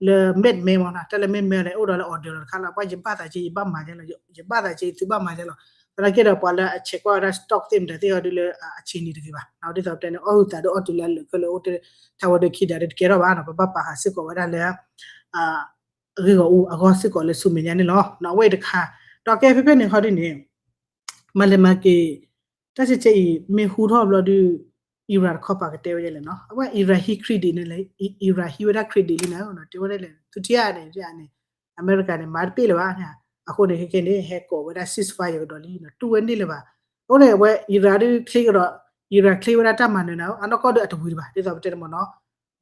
လၢ မ့ၢ်မဲမ့ၢ်နီၤ တၢ်လၢ မ့ၢ်မဲ လဲၣ် အိၣ်ဒီးလၢ order လီၤတခါလီၤ, ပှၤယဘၣ်သးက့ ယဘၣ်မၤယဲလီၤ, ယဘၣ်သးက့ သုဘၣ်မၤယဲလီၤ. သနာ်က့ဒီးပှၤလၢအဆဲးကွၢ်ဝဲဒၣ် stock သ့ၣ်မတၤသ့ၣ်အီၤဒုးလၢအဆံးနံၤတဂ့ၤဘၣ်, ဒ်သိးပတဲန့ၣ် အီၣ်ဟုသးဒီးအီၣ်တုၤလၢအလၢာ်ခဲလၢာ်အိၣ်တ့ၢ် ထးဝဲဒၢခံဒးဒ်တကဲထီၣ်ဘၣ်နီၤ, ပဘၣ်ပာ်ဃာ်စ့ၢ်ကီးဝဲဒၣ်လၢ အဂ့ၢ်ဂီၢ်အူအဂီၢ်စ့ၢ်ကီးလၢဆူမဲာ်ညါန့ၣ်လီၤ. အဝဲအံၤတခါ, ဒီးကဲဖဲဖဲန့ၣ်ခီဒ်န့ၣ် မၤလဲၤမၤက့ၤ တၢ်ဆဲးဆဲးအံၤမ့ၢ်ဟူထီၣ်ဘျီဒုး Iran တခီပၤကတဲဝဲဒ်လဲၣ်နီၤ, အဝဲ Iran ဟံး credit န့ၣ်လဲၣ်, Iran ဟံးဝဲဒၣ် credit လံန့ၣ် တဲဝဲဒ်လဲၣ် သုထံၣ်ဧါန့ၣ်န့ၣ် အမဲရကၤန့ၣ် မၤတပ့ၢ်လၢၤဘၣ်န့ၣ်, အဃိန့ၣ် ခဲကဲန့ၣ် ဟဲကိးဝဲဒၣ် ceasefire ကဒီးလံနီၤ, တူၢ်ဝဲန့ၢ်လၢၤဘၣ်. အဃိန့ၣ် အဝဲ Iran ဒုးချ့ကဒီး Iran ချ့ဝဲဒၣ်တၢ်မၤနၢၤန့ၣ် အနီၢ်ကီၢ်ဒုးအတဝံၤတဘၣ် ဒ်သိးပတဲန့ၣ်မ့ၢ်နီၤ,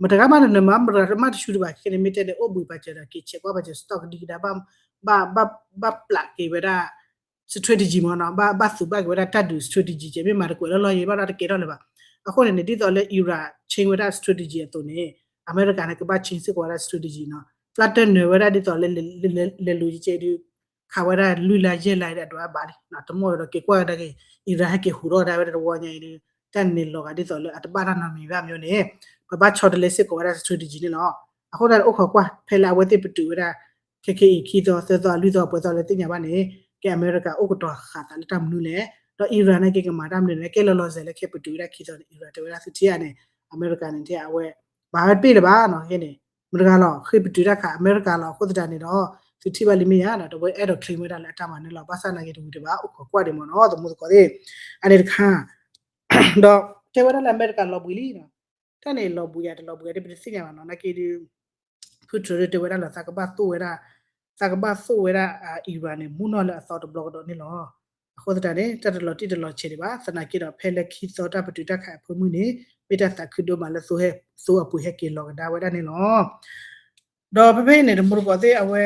မတဂၤမးတနၢၤမး မတဂၤတမးတဆူတဘၣ် ခဲကဲန့ၣ် မ့ၢ်တဲန့ၣ် အိၣ်ဘှံးပာ်စၢၤဒီး က့ၤဆဲးကွၢ်ပာ်စၢၤ stock ကဒံကဒါ ဘၣ် ဘၣ်ပျးက့ၤဝဲဒၣ် strategy မ့ၢ်နီၤ, ဘၣ် ဘၣ်သူဘၣ်က့ၤဝဲဒၣ်တၢ်ဒုး strategy ကဲ မ့ၢ်မၤတကွဲးလီၤလီၤယံၤဘၣ်ဒီး တကဲထီၣ်လၢၤဘၣ်. အဃိန့ၣ်န့ၣ် ဒ်သိးလၢ Iran change ဝဲဒၣ် strategy အသိးန့ၣ် အမဲရကၤန့ၣ် ကဘၣ် change စ့ၢ်ကီးဝဲဒၣ် strategy နီၤ, ပျၢ်တၢၢ်နၢၤဝဲဒၣ်ဒ်သိးလၢ လဲၤလူၤကဲဒုး ခးဝဲဒၣ်လွံၢ်လါယဲၢ်လါဒီး အဒိးအဘၣ်လံ, တမီၢ်ဒီးက့ၤကွၢ်ကဒါက့ၤ Iran ဟဲက့ၤဟူးထီၣ်ဒၣ်ဝဲဒၣ်တဝီညါအံၤဒီး တၢ်န့ၣ်လီၤဂာ်ဒ်သိးလၢအတဘၣ်တၢ်နီတမံၤဘၣ်မ့ၢ်န့ၣ် ပဘၣ်ဆီတလဲစ့ၢ်ကီးဝဲဒၣ် strategy န့ၣ်လီၤ. အဃိသတးန့ၣ် အိၣ်ခိးကွၢ် ဖဲလၢအဝဲသ့ၣ်ပတုာ်ဝဲဒၣ် ခဲကဲအံၤ ခံသီ သၢသီ လွံၢ်သီ ပှဲၤသီလၢသ့ၣ်ညါဘၣ်န့ၣ် ကဲအမဲရကၤအိၣ်ကတီၤဃာ်သးလၢတၢ်မနုၤလဲၣ်, ဒီး Iran န့ၣ်က့ၤကမၤတၢ်မနုၤလဲၣ်, ကဲလီၤလီၤဆဲးလၢခဲပတုာ်ဝဲဒၣ် ခံသီန့ၣ် Iran တဲဝဲဒၣ် သုထံၣ်ဧါန့ၣ် အမဲရကၤန့ၣ် တဲအဝဲ မၤဝဲတပ့ၢ်လၢၤဘၣ်နီၤ, ခဲန့ၣ် မတဂၤလီၤ ဃ့ပတုာ်တၢ်ခးအမဲရကၤလီၤ. အဃိသတးန့ၣ်ဒီး သုထံၣ်ဘၣ်လံမ့ၢ်ဧါနီၤ, တဝဲအဲၣ်ဒိး claim ဝဲဒၣ်လၢအတၢ်မၤနၢၤလီၤ. ဘၣ်ဆၣ်သနာ်က့တဝံၤတဘၣ် အိၣ်ခိးကွၢ်ဒံးမ့ၢ်နီၤ သမူသကိးသ့ၣ်, အန့ၣ်တခါ ဒီးတဲဝဲဒၣ်လၢအမဲရကၤလီၤဘှံးလံနီၤ, တၢ်န့ၣ်လီၤဘှံးဧါ တလီၤဘှံးဧါ ဒ်ပတသ့ၣ်ညါဘၣ်နီၤ, နာ်က့ဒုး ဖုထြဲးတဲဝဲဒၣ်လၢ သးကဘၣ်သိၣ်ဝဲဒၣ် သးကဘၣ်သိၣ်ဝဲဒၣ် Iran န့ၣ် မူနီၢ်လၢအသီတဘျီကဒီးန့ၣ်လီၤ. အဃိသတးန့ၣ် တၢ်တလီၤတံၢ်တလီၤဆဲးဒံးဘၣ်, သနာ်က့ဒီး ဖဲလၢခံသီတၢ်ပတုာ်တၢ်ခးအဖၢမုၢ်န့ၣ် မ့ၢ်တၢ်သးခုဒိၣ်မးလၢ သိအပှ့ၤဟဲက့ၤလီၤကဒါဝဲဒၣ်န့ၣ်လီၤ. ဒီးဖဲဖဲအံၤန့ၣ် သမူသကိးသ့ၣ်အဝဲ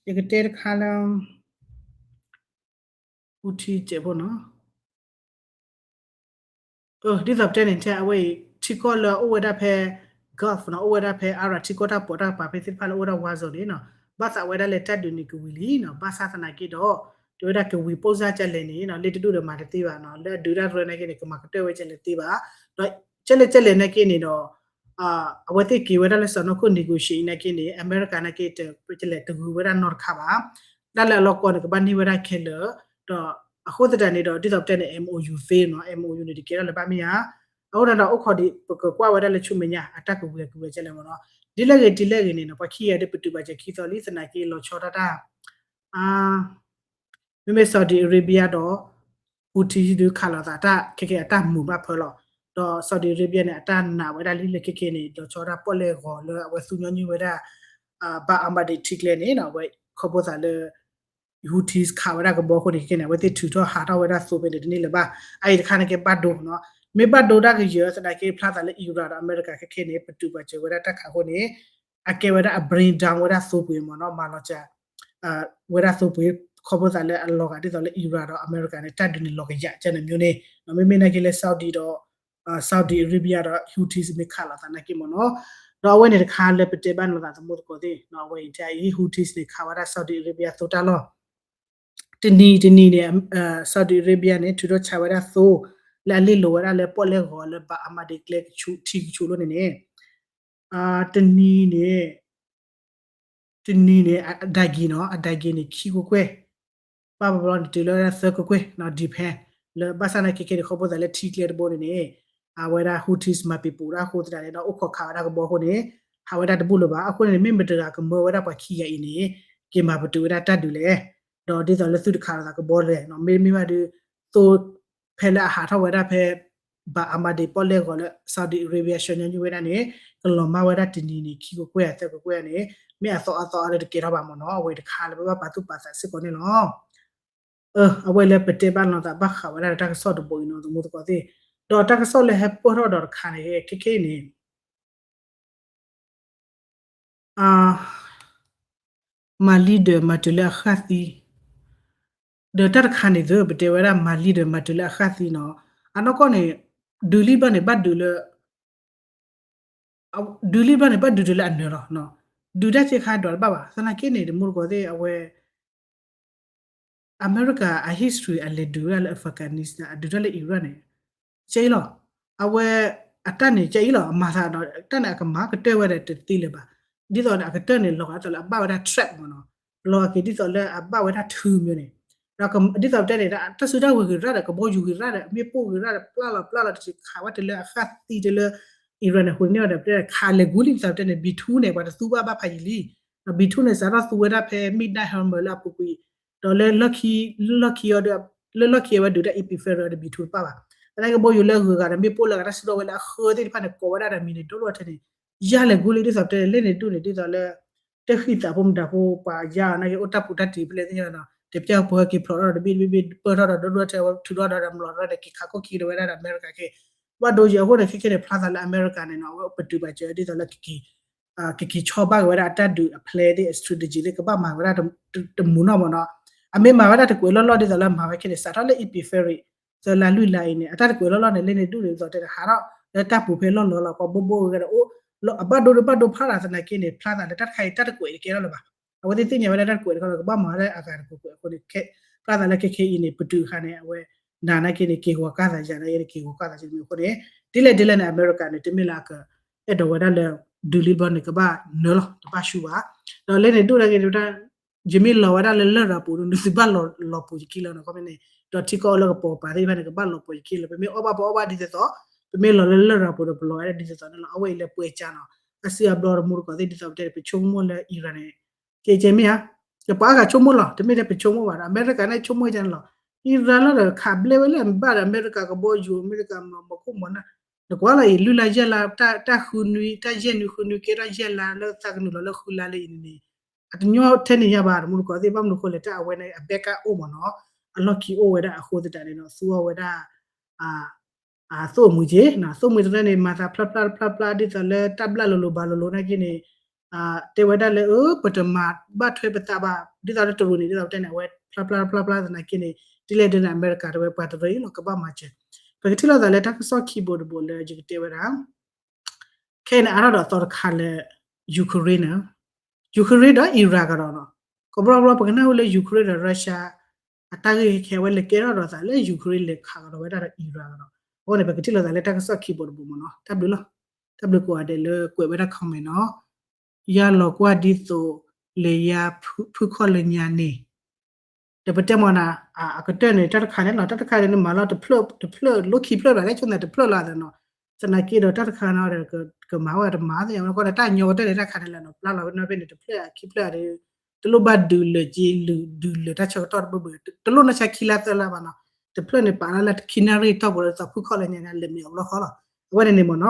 ယကတဲတခါလၢ Houthi စဲးဖိနီၤ ဒ်သိးပတဲန့ၣ် ထဲအဝဲအံၤ ထံကီၢ်လၢအအိၣ်ဝဲဒၣ်ဖဲ Gulf နီၤ, အိၣ်ဝဲဒၣ်ဖဲ Arab ထံကီၢ်တၢ်ပိာ်တၢ်ပာ်ဖဲသ့ၣ်တဖၣ်လၢအိၣ်ဝဲဒၣ် war zone န့ၣ်နီၤ, ဘၣ်သးဝဲဒၣ်လၢတၢ်ဒုးန့ၣ်ကဝံၤလံနီၤ, ဘၣ်ဆၣ်သနာ်က့ဒီး တဲဝဲဒၣ်ကဝံၤပိၢ်စၢ်ကလဲၣ်န့ၣ်နီၤ လ့ၣ်တဒူၣ်ဒီးမၤတသ့ဘၣ်နီၤ, လၢအဒုးတၢ်တရၢနာ်က့န့ၣ် ကမၤကတၢၢ်ဝဲကလဲၣ်သ့ဘၣ်, ဒီးကလဲၣ်ကလဲၣ်နာ်က့န့ၣ်ဒီး အဝဲသ့ၣ်က့ၤဝဲဒၣ်လၢစီၤနီၢ်ခိၣ် negotiate နာ်က့န့ၣ် အမဲရကၤနာ်က့ ကလဲၣ်တဂုၤဝဲဒၣ်နီတခါဘၣ်, တၢ်လၢအလီၢ်ကီၢ်န့ၣ် ကဘၣ်န့ၢ်ဝဲဒၣ်ခဲလၢာ်, ဒီးအဃိသတးန့ၣ်ဒီး ဒ်သိးပတဲန့ၣ် MOU သ့နီၤ, MOU န့ၣ် တကဲထီၣ်လၢၤဘၣ်မ့ၢ်ဧါ, အဃိန့ၣ်ဒီး အိၣ်ခိးဒံး ပကကွၢ်ဝဲဒၣ်လၢဆူမဲာ်ညါ အတၢ်ကဝံၤအကဝံၤကလဲၣ်မ့ၢ်နီၤ, ဒ်လဲၣ်ဂ့ၤဒ်လဲၣ်ဂ့ၤန့ၣ်နီၤ ပှၤခံဂၤဒ်ပတုာ်ဘၣ်စၢၤခံသီလံ သနာ်က့လီၤဆီဒၣ်တၢ် မ့မ့ၢ် Saudi Arabia ဒီး Houthi ဒုးခးလိာ်သးတၢ် ခဲကဲအတၢ်မုာ်ဘၣ်ဖၢလီၤ, ဒီး Saudi Arabia န့ၣ် အတၢ်နာ်ဝဲဒၣ်လံလၢခဲကဲန့ၣ် လီၤဆီဒၣ်ပီၣ်လဲၣ်ဂီၤလၢအဝဲသူညီနုၢ်ဝဲဒၣ် ဘၣ်အမၤဒံးထံကျဲန့ၣ်နီၤ, အဝဲခီဖျိသးလၢ Houthis ခးဝဲဒၣ်ကဘီအဃိန့ၣ် ခဲကဲန့ၣ် အဝဲသ့ၣ်ထုးထီၣ်ဟးထီၣ်ဝဲဒၣ်သိပ့ၤန့ၣ်တန့ၢ်လၢၤဘၣ်, အအံၤတခါန့ၣ်က့ဘၣ်ဒိနီၤ, မ့ၢ်ဘၣ်ဒိတၢ်ကယၢၤသနာ်က့ဖျါသးလၢ Iran ဒီးအမဲရကၤခဲကဲန့ၣ် ပတုာ်ဘၣ်စၢၤဝဲဒၣ်တၢ်ခးအဃိန့ၣ် အကဲဝဲဒၣ်အ bring down ဝဲဒၣ်သိပ့ၤမ့ၢ်နီၤ, မၤလီၤစၢၤ ဝဲဒၣ်သိပ့ၤ ခီဖျိသးလၢအလီၤဂာ်ဒ်သိးလၢ Iran ဒီးအမဲရကၤန့ၣ် တၢ်ဒုးန့ၣ်လီၤကယၤကဲန့ၣ်မ့ၢ်န့ၣ်, မ့မ့ၢ်နာ်က့လၢ Saudi ဒီး Saudi Arabia ဒီး Houthis မ့ၢ်ခးလိာ်သးနာ်က့မ့ၢ်နီၤ, ဒီးအဝဲန့ၣ်တခါလၢပတဲဘၣ်လိာ်သးသမူသကိးသ့ၣ်နီၤ, အဝဲအံၤထဲအံၤ Houthis န့ၣ် ခးဝဲဒၣ် Saudi Arabia သိတၢ်လီၢ်, တနံၤတနံၤန့ၣ် Saudi Arabia န့ၣ် ထုးထီၣ်ဆါဝဲဒၣ်သိ လၢအလ့ၢ်လိၤဝဲဒၣ်လၢပီၣ်လဲၣ်ဂီၤလၢဘၣ်အမၤဒံးကျဲကဆူးထံကဆူးလိၤန့ၣ်န့ၣ် တနံၤန့ၣ် တနံၤန့ၣ် အဒၣ်က့ၤနီၤ အဒၣ်က့ၤန့ၣ် ခံကကွဲၢ်, ဘၣ်ဘျီန့ၣ် တုၤလၢသၢကကွဲၢ်နီၤ depend လၢဘၣ်ဆၣ်နာ်က့ခဲန့ၣ် ခီဖျိသးလၢထံကျဲတဘိန့ၣ်န့ၣ် အဝဲဒၣ် Houthis မၤပံၤပူၤဒၣ်အဃိသတးန့ၣ်ဒီး အိၣ်ခိးခးဝဲဒၣ်ကဘီအဃိန့ၣ် ဟးဝဲဒၣ်တဘူၣ်လၢၤဘၣ်. အဃိန့ၣ် မ့ၢ်မတဂၤကမၢဝဲဒၣ်ပှၤခံဂၤအံၤန့ၣ် က့ၤမၤပတုာ်ဝဲဒၣ်တၢ်ဒုးလဲၣ်, ဒီးဒ်သိးလၢသုတခးလိာ်သးကဘီလဲၣ်နီၤ မ့တမ့ၢ်ဘၣ်ဒီး သိ ဖဲလၢအဟးထီၣ်ဝဲဒၣ်ဖဲ ဘၣ်အမၤဒ့းပီၣ်လဲၣ်ဂီၤလၢ Saudi Arabia ဆှၢညီနုၢ်ဝဲဒၣ်န့ၣ် ကလီၤမၢ်ဝဲဒၣ်တနံၤန့ၣ် ခံကကွဲၢ်သၢကကွဲၢ်န့ၣ် မ့ၢ်အသီအသီအါလၢတကဲထီၣ်ဘၣ်မ့ၢ်နီၤ အဝဲတခါလၢပဘၣ်ပာ်သူၣ်ပာ်သးစ့ၢ်ကီးန့ၣ်လီၤ. အဝဲလၢပတဲဘၣ်လီၤသးဘၣ်ဃးဝဲဒၣ်တၢ်ကစီၣ်တဘိအံၤနီၤ သမူသကိးသ့ၣ်, ဒီးတၢ်ကစီၣ်လၢဟဲပၢၢ်ထီၣ်ဒီးတခါန့ၣ် ခဲခဲအံၤန့ၣ် မၤလံဒီးမၤတုၤလၢအဃၣ်သံ, ဒီးတၢ်တခါန့ၣ်သ့ ပတဲဝဲဒၣ်မၤလံဒီးမၤတုၤလၢအဃၣ်သံနီၤ, အနီၢ်ကီၢ်န့ၣ် ဒုးလံဘျီန့ၣ် ဘၣ်ဒုးလၢ ဒုးလံဘျီန့ၣ် ဘၣ်ဒုးတုၤလၢအနၢၤလီၤ, ဒုးတၢ်စ့ခါဒွးတဘၣ်ဘၣ်, သနာ်က့န့ၣ် တမူတကိးသ့ၣ် အဝဲ အမဲရကၤအ history အလဲၤဒုးဝဲဒၣ်လၢ Afghanistan အဒုးတၢ်လၢ Iraq န့ၣ် ကဲအံၤလီၤ, အဝဲ အတၢ်န့ၣ် ကဲအံၤလီၤ အမၤသးဒီး တၢ်န့ၣ်အကမၤကတၢၢ်ဝဲဒီးတသ့လၢၤဘၣ်, ဒ်သိးန့ၣ် အကတၢၢ်န့ၣ် လီၤဂာ်ဒ်သိးလၢအဘၣ်ဝဲဒၣ် trap မ့ၢ်နီၤ, လီၤဂာ်က့ၤဒ်သိးလၢအဘၣ်ဝဲဒၣ်ထုမ့ၢ်န့ၣ်, ဒီးဒ်သိးပတဲန့ၣ် တၢ်စုတၢ်ဝဲၤဂ့ၤရၣ်ဒီး ကဘီယူၤဂ့ၤရၣ်ဒီး မ့ၣ်ပိၢ်ဂ့ၤရၣ်ဒီး ပျၢ်လီၤပျၢ်လီၤတဆံးခးဝဲတုၤလၢအဃၣ်သံတုၤလၢ Iraq န့ၣ် အဃိန့ၣ်ဒီး ပတဲခးလဲၤဂူာ်လံ ဒ်သိးပတဲန့ၣ် B two န့ၣ် ပှၤတသူဘၣ်ဘၣ်ဖးယံာ်လံ, ဒီး B two န့ၣ် စးထီၣ်သူဝဲဒၣ်ဖဲ Midnight Hammer လၢအပူၤကွံာ်, ဒီးလၢ လၢခံအီၤဒီး လၢလီၢ်ခံအဝဲဒုးတၢ် Epic Fury ဒီး B two တပၣ်ဘၣ်, သနာ်က့ကဘီယူၤလၢအဂုၤအဂၤဒီး မ့ၣ်ပိၢ်လၢအဂၤတၢ်စုဒီဝဲလၢအဃၢသ့ၣ်တဖၣ်န့ၣ် ကိးဝဲဒၣ်ဒီးမံၤန့ၣ် ဒိၣ်ဒိၣ်ထဲန့ၣ် ယၢ်လဲၤဂူာ်လံ ဒ်သိးပတဲန့ၣ် လၢန့ၣ်ဒူၣ်န့ၣ် ဒ်သိးလၢ တၢ်ဃံသးဖိမတၤဖိ ပှၤယါအီၤနာ်က့ အိၣ်တၢ်ပူၤတၢ်တံၤဖဲလဲၣ်သ့ၣ်ညါနီၤ တပျၢ်ပှၤက့ၤဖျိးထီၣ်ဒီးတဘ့ၣ်တဘ့ၣ်ဘ့ၣ် ပၢၢ်ထီၣ်ဒီးဒိၣ်ဒိၣ်ထဲ ထုးထီၣ်ဒီးမၤလီၤထီၣ်ဒီးက့ၤခးခိၣ်ခံကဒီးဝဲဒၣ်ဒီးအမဲရကၤခဲ ဘၣ်ဒိယံၤအဃိန့ၣ် ခဲခဲန့ၣ် ဖျါသးလၢအမဲရကၤန့ၣ်နီၤ အဝဲပတုာ်ပာ်စၢၤဒ်သိးလၢ ကက့ၤဆီဘၣ်က့ၤဝဲဒၣ်အတၢ်ဒုးအ plan သ့ၣ် strategy သ့ၣ် ကဘၣ်မၤဝဲဒၣ်တမုာ်နီၢ်မ့ၢ်နီၤ, အမ့ၢ်မၤဝဲဒၣ်တကွဲးလီၢ်လီၢ်ဒ်သိးလၢမၤဝဲခဲန့ၣ် စးထီၣ်လၢ Epic Fury သၢလါလွံၢ်လါအံၤန့ၣ် အတၢ်တကွဲးလီၢ်လီၢ်န့ၣ် လၢန့ၣ်ဒူၣ်န့ၣ် ဒ်သိးတဲန့ၣ် ဟးထီၣ်လၢတၢ်ပူၤဖဲလီၢ်လီၢ်လီၤ ပှၤဘိဘိဂ့ၤဂ့ၤဒီးအိၣ် အဘၣ်ဒိဒီးဘၣ်ဒိဖျါသးသနာ်က့န့ၣ် ဖျါသးလၢတၢ်တခါအံၤ တၢ်တကွဲးတကဲထီၣ်လၢၤဘၣ်, အဝဲသ့ၣ်သ့ၣ်ညါဝဲဒၣ်တၢ်တကွဲးတကဲထီၣ်လၢၤ ကဘၣ်မၤဝဲဒၣ်အဂၤတကွဲးကွဲးအဃိန့ၣ် ဖျါသးလၢခဲခဲအံၤန့ၣ် ပတုာ်အခါန့ၣ် အဝဲ နၤနာ်က့န့ၣ် က့ၤဂီၤကါသး ယၤနာ်က့န့ၣ် က့ၤဂီၤကါသး က့ၤမ့ၢ်အဃိန့ၣ် ဒ်လဲၣ်ဒ်လဲၣ်န့ၣ် အမဲရကၤန့ၣ် တမ့ၢ်လၢအက အဲၣ်ဒိးဝဲဒၣ်လၢ ဒုးလံဘျီန့ၣ် ကဘၣ်နၢၤလီၤ တဘၣ်ဆူၣ်ဘၣ်, ဒီးလၢန့ၣ်ဒူၣ်နာ်က့န့ၣ် ယမ့ၢ်လီၤဝဲဒၣ်လၢလရာ်ပူၤဒီး နသုဘၣ်လီၤလီၤပူၤယခံလၢၤနီၤ ခီမ့ၢ်န့ၣ် ဒီးထံကီၢ်အလၢကပိာ်ကပၤသ့ၣ်တဖၣ်န့ၣ် ကဘၣ်လီၤပူၤယခံလၢၤ ပမ့ၢ်အီၣ်ဘၣ်ပအီၣ်ဘၣ်ဒ်သိးသိး ပမ့ၢ်လီၤလၢလရာ်ပူၤဒီး ပလီၤဝဲဒၣ်ဒ်သိးသိးန့ၣ်လီၤ အဝဲအံၤလၢပှဲၤကၢနီၤ အစုအဘျီတမူတကိးသ့ၣ်ဒ်သိးပတဲန့ၣ် ပဆိကမိၣ်လၢ Iran န့ၣ် ကဲကဲမ့ၢ်ဧါ ယပှၤအါဂၤဆိကမိၣ်လီၤ တမ့ၢ်ထဲပဆိကမိၣ်ဘၣ်ဒီး အမဲရကၤန့ၣ်ဆိကမိၣ်ကန့ၣ်လီၤ Iran လီၤဒီး ခးဘျဲၣ်ဝဲလၢဘၣ်ဒီး အမဲရကၤကဘီယူၤ အမဲရကၤမၤမီၤခိၣ်မီၤနၢ် နကွၢ်လီၤအံၤ လွံၢ်လါယဲၢ်လါ တၢ်ဃုနွံ တၢ်ယဲၢ်နွံဃုနွံ ကဲထီၣ်ယဲၢ်လါ လၢသးကနုာ်လီၤလၢဃုလါလၢအံၤန့ၣ်န့ၣ် အတညီထဲန့ၣ်ယါဘၣ် တမူတကိးသ့ၣ် ဘၣ်မနုၤအဃိလဲၣ် တၢ်အဝဲန့ၣ် အဘဲကၣ်အိၣ်မ့ၢ်နီၤ အလီၢ်ခံအိၣ်ဝဲဒၣ်အဃိသတးန့ၣ်ဒီး သူအီၤဝဲဒၣ် အသိၣ်အမှံၤက့ၤ သိၣ်မှံၤတရၢန့ၣ် မၤသးဖျါဖျါဖျါဖျါ ဒ်သိးလၢတၢ်ဘျၣ်လိၤလိၤဘၣ်လိၤလိၤနာ်က့န့ၣ် တဲဝဲဒၣ်လၢ အၢ ပတမၤဘၣ်ထွဲပသးဘၣ် ဒ်သိးလၢတရူးန့ၣ် ဒ်သိးပတဲန့ၣ် အဝဲဖျါဖျါဖျါဖျါသနာ်က့န့ၣ် ဒ်လဲၣ်ဒ်လဲၣ်န့ၣ် အမဲရကၤတဝဲပှၤတရၢအံၤလီၤ ကဘၣ်မၤစၢၤ ပကထံၣ်လိာ်သးလၢတၢ်ကစီၣ်ခံဘိတဘိလၢယကတဲဝဲဒၣ် ခဲအံၤန့ၣ် အါထီၣ်ဒီးသီတခါလၢ Ukraine န့ၣ် Ukraine ဒီး Iran ကဒီးနီၤ ကဘျီဘျီပကနၣ်ဟူလၢ Ukraine ဒီး Russia အတၢ်ဂ့ၢ်ခဲခဲအံၤ အဝဲလဲၤကဲထီၣ်ဒီးသးလၢ Ukraine လဲၤခးကဒီးဝဲဒၣ်ဒီး Iran ကဒီး အဃိန့ၣ် ပကထံၣ်လိာ်သးလၢတၢ်ကစီၣ်ခံဘိတဘိမ့ၢ်နီၤ တၢ်ဘျုးလီၤ တၢ်ဘျုးကိးဂၤဒဲးလၢကွဲးဝဲဒၣ် comment နီၤ ယၤလီၤကွၢ်ဒ်သိး လၢယၤဖုခီၣ်လၢညါန့ၣ် ဒီးပတဲမ့ၢ်နၤ အကတၢၢ်န့ၣ် တၢ်တခါန့ၣ်လီၤ တၢ်တခါန့ၣ် နမၤလီၤတဖျၢၣ် တဖျၢၣ် လိၣ်ခံဖျၢၣ်ဘၣ် လၢဆိၣ်နၤတဖျၢၣ်လီၤသးနီၤ သနာ်က့ဒီးတၢ်တခါန့ၣ်ဒီး ကမၤဝဲတမၤသ့ၣ်ညါ ဝဲကီၢ်ဒီးတၢ်ညီကတၢၢ်န့ၣ် တၢ်ခါန့ၣ်လီၤနီၤ ပျၢ်လီၤဝဲနီၤဖဲန့ၣ် တဖျၢၣ်ခံဖျၢၣ်ဒီး တလိၣ်ဘၣ်ဒုးလၢာ်က့ ဒုးလၢာ်တၢ်ဆၢကတီၢ်တဘၢဘၢ တလိၣ်နီၢ်ဆါခံလါသၢလါဘၣ်နီၤ တဖျၢၣ်န့ၣ်ပာ်လၢလၢခံနၣ်ရံၣ်တီၢ်ပူၤလၢသးဖုခီၣ်လၢညါန့ၣ် လဲၤမ့ၢ်အဘျီဃီလီၤ အဝဲန့ၣ်န့ၣ်မ့ၢ်နီၤ